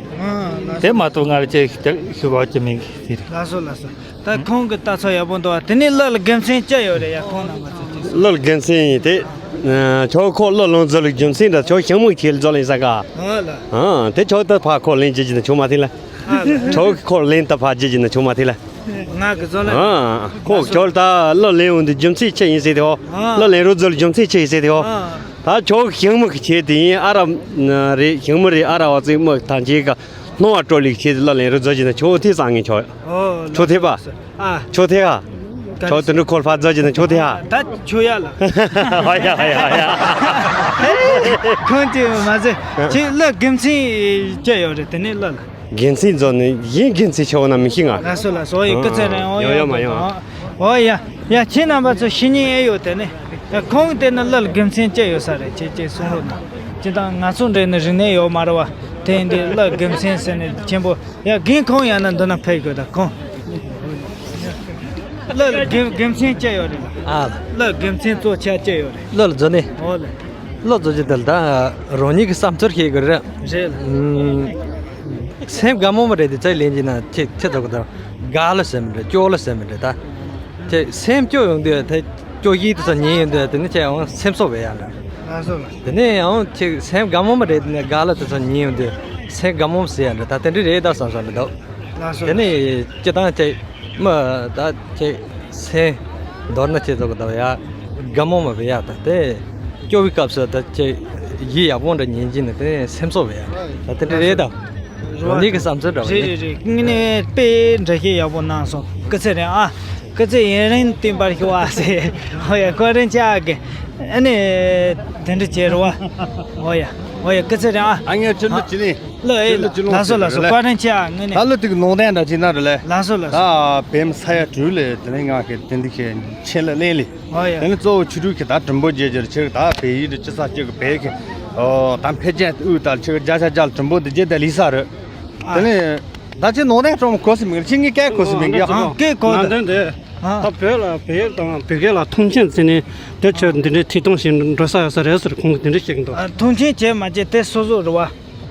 སོ། དེ་མ་གཏོགས་ང་ལ་ཅིག་ཞུ་བ་ཅིག་མིན་གི་དེ་རེད། ལགས་སོ་ལགས་སོ། ད་ཁོང་གི་ལྟ་ཚུལ་ཡག་པོ་འདུག་བ། དེ་ནས་གླུ་ལ་དགེ་མཚན་ཅི་ཡོད་རེད་ཡ། ཁོང་རྣམ་པ་ཚོ་ཅིག་གླུ་ལ་དགེ་མཚན་ཡིན་ཏེ། ཨ། ཁྱོད་ཁོ་གླུ་ལོན་རྫོ་ལ་རྒྱུ་མཚན་འདྲ་ཁྱོད་ཞིང་མུ་ཁྱེད་རྫོ་ལ་ཡིན་ས་ག་ཨ་ལ། ཨ། དེ་ཁྱོད་ད་ཕ་ཁོ་ལེན་བྱེད་ཀྱི་ན་ཆུང་མ་ཐིག་ལ། ཨ་ལ། ཁྱོད་ཁོ་ལེན་ད་ཕ་བྱེད་ཀྱི་ན་ཆུང་མ་ཐིག་ལ། ང་གི་རྫོ་ལ། ཨ། ཁོ་ཁྱོད་ད་གླུ་ལེན་འོང་དུས་རྒྱུ་མཚན་ཆི་ཡིན་ཟེར་དེ་ཧོ། ཨ། གླུ་ལེན་རུ་རྫོ་ལ་རྒྱུ་མཚན་ཆི་ཡིན་ཟེར་དེ་ཧོ། ཨ། ད་ཁྱོད་ཞིང་མུ་ཁྱེད་དེ་ཡིན་ཨ་ར། རེད་ཞིང་མུ་རེད་ཨ་ར་བ་ཚིག་མུ་ཐང་ཆེ་ག་སྣང་བ་སྤྲོ་ལེགས་ཁྱེད་གླུ་ལེན་རུ་རྫོ་ཀྱི་ན་ཁྱོད་དེ་བསམ་ངེས་ཁྱོད། ཨོ། ཁྱོད་ཐེ་པ། ཨ། ཁྱོད་ཐེ་ཧ། ཁྱོད་དུ་འགྲོ་ཁོལ་ཕ་རྫ་ཅི་ན་ཁྱོད་ཐེ་ཧ། ད་ཁྱོད་ཡ་ལ། ཧ་ཡ་ཧ་ཡ་ཧ་ཡ། ཁོང་དེ་མ་ཟེར། ཁྱེད་གླུ་དགེ་མཚན་ཅི་ཡོད་རེད་དེ་ནས་གླུ་ལ། དགེ་མཚན་རྫོགས་ནས་ཡིན་དགེ་མཚན་ཆེ་བ་ན་མི་ཤེས་ང་། ལགས་སོ་ལགས་སོ་ཡི་སྐུ་ཚེ་རིང་ཨོ་ཡོད་ཡོད་མ་ཡོད། ཨོ་ཡ་ཡ་ཁྱེད་རྣམ་པ་ཚོ་ཤེས་ཉེན་ཨེ་ཡོད་དེ་ནས་ཁོང་དེ་ནི་གླུ་ལ་དགེ་མཚན་ཅི་ཡོད་ས་རེད་ཅེས་ཅེས་གསུང་རོགས་གནང་། ཅི་དང་ང་ཚོ་འདྲེས་ནི་རིག་གནས་ཡོད་མ་རེད་བ། དེ་འདི་གླུ་དགེ་མཚན་ཟེར་ནས་ཆེན་པོ། ཡ་རྒན་ཁོང་ཡང་ན་འདི་ན་ཕེབས་དགོས་ད་ཁོང་། གླུ་ལ་དགེ་དགེ་མཚན་ཅི་ཡོད་རེད་ལ། ཨ་ལ། གླུ་དགེ་མཚན་གཙོ་ཆེ་ཅི་ཡོད་རེད། གླུ་ལ་རྫོ་ནི། ཨོ་ལེ། གླུ་རྫོ་ཅི་དལ་ད་རང་ཉིད་ཀྱི་བསམ་ཚུལ་ཤེས་དགོས་རེད། རེད་ལ། སེམས་དགའ་མོ་མ་རེད་དེ་ཚེ་ལེན་གྱི་ན་ཁྱེད་ཁྱེད་ཚོ་གི་ད་དགའ་ལ་སེམས་མི་རེད་སྐྱོ་ལ་སེམས་མི་རེད་ད། ཁྱེད་སེམས་སྐྱོ་ཡོང་དུས་དེ་སྐྱོ་ཡིག་དེ་ཚོ་ཉན་ཡོང་དུས་དེ་ནི་ཁྱེད་ཡང་སེམས་གསོ་བས་ཡ་འདྲ། ལགས་སོ་ལགས། དེ་ནས་ཡང་ཁྱེད་སེམས་དགའ་མོ་མ་རེད་དེ་ནས་དགའ་ལ་དེ་ཚོ་ཉན་ཡོང་དུས་སེམས་དགའ་མོ་ཟེར་ཡ་འདྲ་ད་དེ་འདྲ་རེད་ད་བསམ་བསམ་མི་འདུག་ལགས་སོ། དེ་ནས་སྤྱི་བཏང་ཁྱེད་མི་ད་ཁྱེད་སེམས་མདོར་ན་ཁྱེད་ཚོ་གི་ད་ཡ་དགའ་མོ་མ་བས་ཡ་ད་དེ་སྐྱོ་བའི་སྐབས་སུ་ད་ཁྱེད་ཡིག་ཡག་པོ་འདྲ་ཉན་གྱིན་ནས་དེ་ནས་སེམས་གསོ་བས་ཡ་ད་དེ་འདྲ་རེད་ད། རང་ཉིད་ཀྱི་བསམ་ཚུལ་འདྲ་བ་རེད་ནི། རེད་རེད། དངོས་གནས་དཔེ་འདྲ་ཞིག་ཡག་པོ་གནང་སོང་། སྐུ་ཚེ་རིང་ཨ། སྐུ་ཚེ་ཡུན་རིང་བརྟན་པར་ཤོག་ཨ་ཟེར། ཨོ་ཡ། བཀའ་དྲིན་ཆེ་ཨ་གི། ཨ་ནི། དེ་འདྲ་བྱེད་རོགས་ཨ། ཨོ་ཡ། ཨོ་ཡ། སྐུ་ཚེ་རིང་ཨ། ཨ་ངས་ཕྱིར་ལ་ཅི་ནི། ལོ་ཨེ། ཕྱིར་ལ་ཅི་ལོ་ལགས་སོ་ལགས་སོ། ཟེར་བཀའ་དྲིན་ཆེ་ཨ་ངས་ནི། ད་ལོ་དེ་གི་ནང་བསྟན་འདྲ་བྱེད་ན་རེད་ལེ། ལགས་སོ་ལགས་སོ། ད་བེམ་ས་ཡ་དྲུག་ལས་དེ་ནས་ང་གི་དེ་འདི་གི་ཆེད་ལ་ལེན་ལེ། ཨོ་ཡ། དེ་ནི་གཙོ་བོ་ཆོས་དྲུག་གི་ད་དྲིན་པོ་འཇལ་རྒྱུར་ཆེ་གི་ད་བལ་ཡུལ་དུ་ཅི་ས་ཅི་གི་བལ་གི། ཨོ་ད་འཕེལ་རྒྱས་དབུས་ད་ཆེ་གི་བརྒྱ་ཆ་བརྒྱ་ལ་དྲིན་པོ་འདི་རྒྱལ་དེ་ལི་ས་རེད། དེ་ནི། ད་ཅི་ནང་བསྟན་སྤྲོ་མོ་གོ་སི་མིང་ཅི་ངའི་སྐད་གོ་སི་མིང་གི་ཨ། སྐད་གོ་ནང་ད་བསྟན་དེ། ཨ། ད་བོད་ལ་བོད་དང་བོད་སྐད་ལ་མཐོང་ཆེན་བརྩིས་ནས་དེ་ཆོས་འདི་འདྲའི་ཐིག་སྟོང་ཞིག་འགྲོ་ས་ཡོད་ས་རེད་ཟེར་ཁོང་གིས་འདི་འདྲ་བཤད་ཀྱི་འདུག་ཨ། མཐོང་ཆེན་བྱས་མ་བྱས་དེ་སོ་སོ་རེད་བ།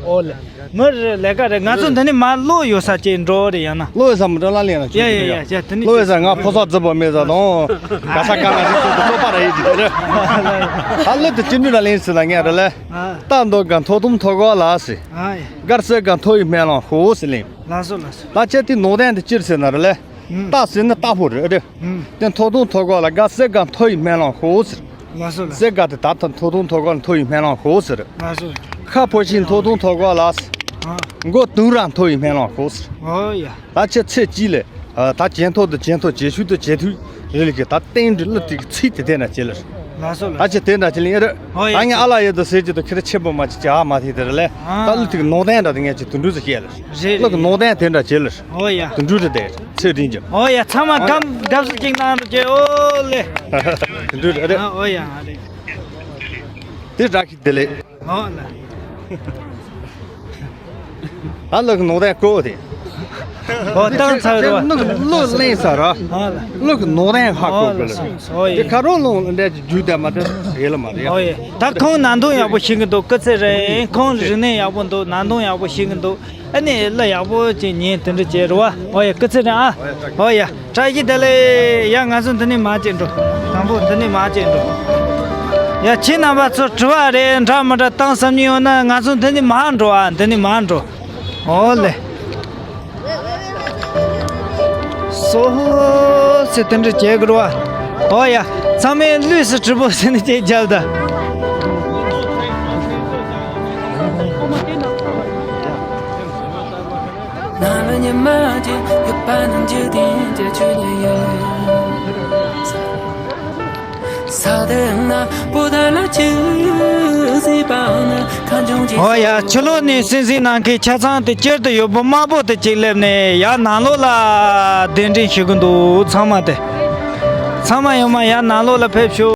ཨོ་ལེ། མི་རེ་ལས་ཀ་རེད། ང་ཚོ་འདི་ནས་མར་ལོག་ཡོད་ས་ཅིག་འགྲོ་རེད་ཡང་ན། ལོག་ཡོད་ས་མི་འགྲོ་ལ་ལེན་ལ་ཡ་ཡ་ཡ་ཡ། དེ་ནི་ལོག་ཡོད་ས་ང་ཕོ་གསར་རྫི་པོ་མེད་ས་དང་། ག་ས་ག་ང་རིག་ཚོད་དུ་ཚོད་པ་ར་ཡིན་གྱི་དེ་རེད། ད་ལོག་དུ་ཅི་འདྲ་ལ་ལེན་སི་ལ་ངས་རེ་ལེ། ཨ། རྟ་འདོ་ག་མཐོ་དུམ་མཐོ་གོ་ལ་སི། ཨ་ཡ། དཀར་གསལ་ག་མཐོ་ཡི་སྨན་ལམ་ཤོག་ཟེར་ལེན། ལགས་སོ་ལགས་སོ། ད་ཁྱེད་དེ་ནང་བསྟན་དེ་ཅིར་ཟེར་ན་རེད་ལེ། ཨུམ། རྟ་ཟེར་ན་རྟ་ཕོ་རེད་ཨེ་རེད། ཨུམ། དེ་མཐོ་དུང་མཐོ་གོ་ལ་དཀར་གསལ་ག་མཐོ་ཡི་སྨན་ལམ་ཤོག་ཟེར། ལགས་སོ་ལགས་སོ། གསལ་ག་དེ་ད་ལྟ་མཐོ་དུང་མཐོ་གོ་ལ་མཐོ་ཡི་སྨན་ལམ་ཤོག་ཟེར། ལགས་སོ། ཁ་ཕོ་ཤིང་མཐོ་དུང་མཐོ་གོ་ལ་ཟེར། ཨ། མགོ་དུང་ར་མཐོ་ཡི་སྨན་ལམ་ཤོག་ཟེར། ཨོ་ཡ། ད་ཁྱེད་ཚེ་གཅིག་ལས། ཨ། ད་ཇེ་མཐོ་དུ་ཇེ་མཐོ་ཇེ་ཆུང་དུ་ཇེ་མཐོ་རེད་ལ་གི་ད་བསྟན་འགྲོ་ལ་དེ་གི་ཚིག་དེ་དེ་ན་ཅི་ལ། ལགས་སོ་ལགས། ད་ཅི་དེ་འདྲ་ཅི་ལ་ཡིན་རེད། ཨོ་ཡ། ད་ངས་ཨ་ལ་ཡོད་དུ་ཟེར་གྱི་དུ་ཁྱེད་ཆེན་པོ་མ་ཅི་ཅི་ཨ་མ་ཐི་དེ་རེད་ལེ། ཨ། ད་ལུ་ཐིག་ནོ་དན་འདྲ་དེ་ངས་ཅི་དུ་འགྲུལ་ཟེར་བཤད་ལ། རེད་ལུ་གི་རེད། ནོ་དན་དེ་འདྲ་ཅི་ལ། ཨོ་ཡ། དུ་འགྲུལ་རེད་དེ་ཚེ་རིང་ཅི། ཨོ་ཡ། ཚང་མ་ཨོ་ཡ། གམ་གབ་སུ་ཅིག་ནང་དུ་ཅི་ཨོ་ལེ། དུ་འགྲུལ་རེད། ཨོ་ཡ་རེད། དེ་ར་ཁི་དེ་ལེ། ཨོ་ལེ། ཨ་ལགས་ནོར་དན་ཀོ་དེ། ཨོ་བཏང་ཚར་རོ། ནུག་ལོ་ལེན་ས་ར། ཨོ་ལེ། ལུག་ནོར་དན་ཧ་ཨོ་ཀོ་ལེ། ཀོ་ལེ། ཨོ་དེ་ཡེ། ཁ་རོ་ལོང་འདྲ་ཅིག་རྒྱུ་དེ་མ་དེ་ཡེ་ལ་མ་རེད། ཨོ་ཡེ། ད་ཁོང་ནང་དོན་ཡག་པོ་ཤེས་གི་འདུག་སྐུ་ཚེ་རིང་། ཁོང་རིག་གནས་ཡག་པོ་འདུག་ནང་དོན་ཡག་པོ་ཤེས་གི་འདུག་ཨ་ནི་གླུ་ཡག་པོ་ཅིག་ཉན་དེ་འདྲ་བྱེད་རོ་བ། ཨོ་ཡེ། སྐུ་ཚེ་རིང་ཨ། ཨོ་ཡ། བཀྲ་ཤིས་བདེ་ལེགས། ཡ་ང་ཚོ་འདི་ནས་མར་ཅིག་འགྲོ། དང་པོ་འདི་ནས་མར་ཅིག་འགྲོ། ཡ་ཁྱེད་རྣམ་པ་ཚོ་དྲི་བ་རེ་འདྲ་མི་འདྲ་བཏང་བསམ་ཉིན་ཡོད་ན་ང་ཚོ་འདི་ནས་མར་འགྲོ་ཨ། འདི་ནས་མར་འགྲོ། ཨོ་ལེ། སོ་སོ་དེ་འདྲ་བྱེད་དགོས་རོ་ཨ། ཨོ་ཡ། ཚང་མས་ལུས་སུ་གྲུབ་པོ་ཟེར་ནས་ཅིག་རྒྱབ་ད། ང་ལ་ཉི་མ་གཅིག་ཡོད་པ་ནི་འཇིག་རྟེན་གྱི་ཆོས་ལས་ཡོད། ས་དེ་ན་པོ་ད་ལ་ཆུ་སྲིད་པ་ན་ཁ་འབྱུང་གི། ཨོ་ཡ། ཕྱི་ལོགས་ནས་སིང་སིང་གནང་མཁན་ཆ་ཚང་དེ་སྤྱིར་དུ་ཡོད་པོ་དམར་པོ་དེ་གཅིག་སླེབས་ནས་ཡར་ནང་ལོགས་ལ་གདན་འདྲེན་ཞུ་གི་འདུག་ཚང་མ་དེ། ཚང་མ་ཡོང་མ་ཡར་ནང་ལོགས་ལ་ཕེབས་ཤོག